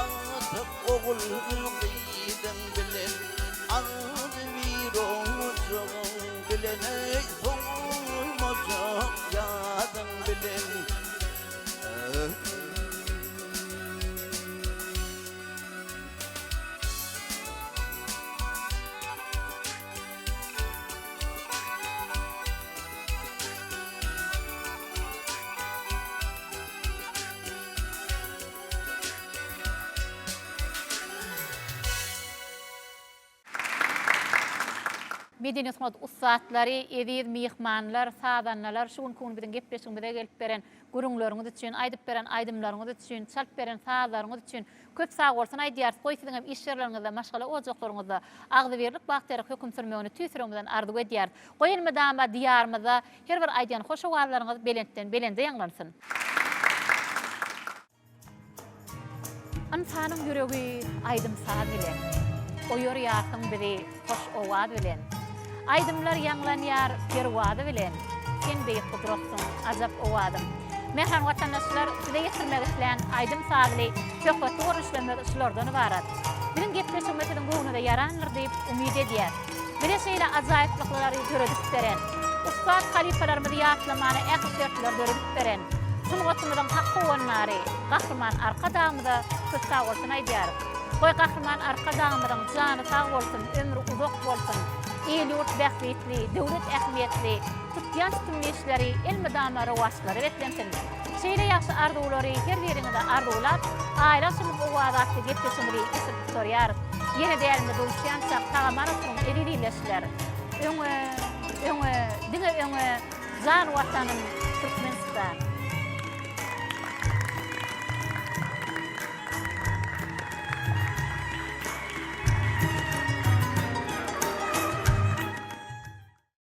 Agtyk ogul-gyzyň bilen, Agzybir ojagyň bilen, Eý, sowulmajak ýazyň bilen. Medeni-sungat ussatlary, eziz myhmanlar, sazandalar şu günki gün biziň gepleşigimize gelip beren gürrüňleriňiz üçin, aýdyp beren aýdymlaryňyz üçin, çalyp beren sazlaryňyz üçin köp sagbolsun aýdýarys. Goý siziň hem iş ýerleriňizde, maşgala ojaklaryňyzda agzybirlik, bagtyýarlyk höküm sürmegini tüýs ýüregimizden arzuw edýäris. Goý elmydama Diýarymyzda her bir aýdýan hoş owazlaryňyz belentden belende ýaňlansyn! Ynsanyň ýüregi aýdym-saz bilen, Oýarýarsyň bizi hoş owaz bilen. Aýdymlar ýaňlanýar perwazy bilen, Sen beýik gudratsyň, ajap owazyň. Mähriban watandaşlar, size ýetirmek islän aýdym-sazly, söhbetli görnüşlerimiz şulardan ybarat. Biziň gepleşigimiz siziň göwnüňize ýarandyr diýip umyt edýäs. Bize şeýle ajaýyplyklary döredip beren, ussat halypalarymyzy ýatlamana ähli şertleri döredip beren, sungatymyzyň hak howandary Gahryman Arkadagymyza köp sagbolsun aýdýarys. Goý Gahryman Arkadagymyzyň jany sag bolsun, ömri uzak bolsun, il-ýurt bähbitli, döwlet ähmiýetli tutýan tutumly işleri elmydama rowaçlyklara beslensin! Şeýle ýagşy arzuwlary her biriňize arzuwlap, Aýly agşamyň owazy atly gepleşigimizi geçirip gutarýarys. Ýene dälinde duşýançak sag-aman oturyň eziz ildeşler! Öňe, öňe, diňe öňe, jan Watanym, Türkmenistan!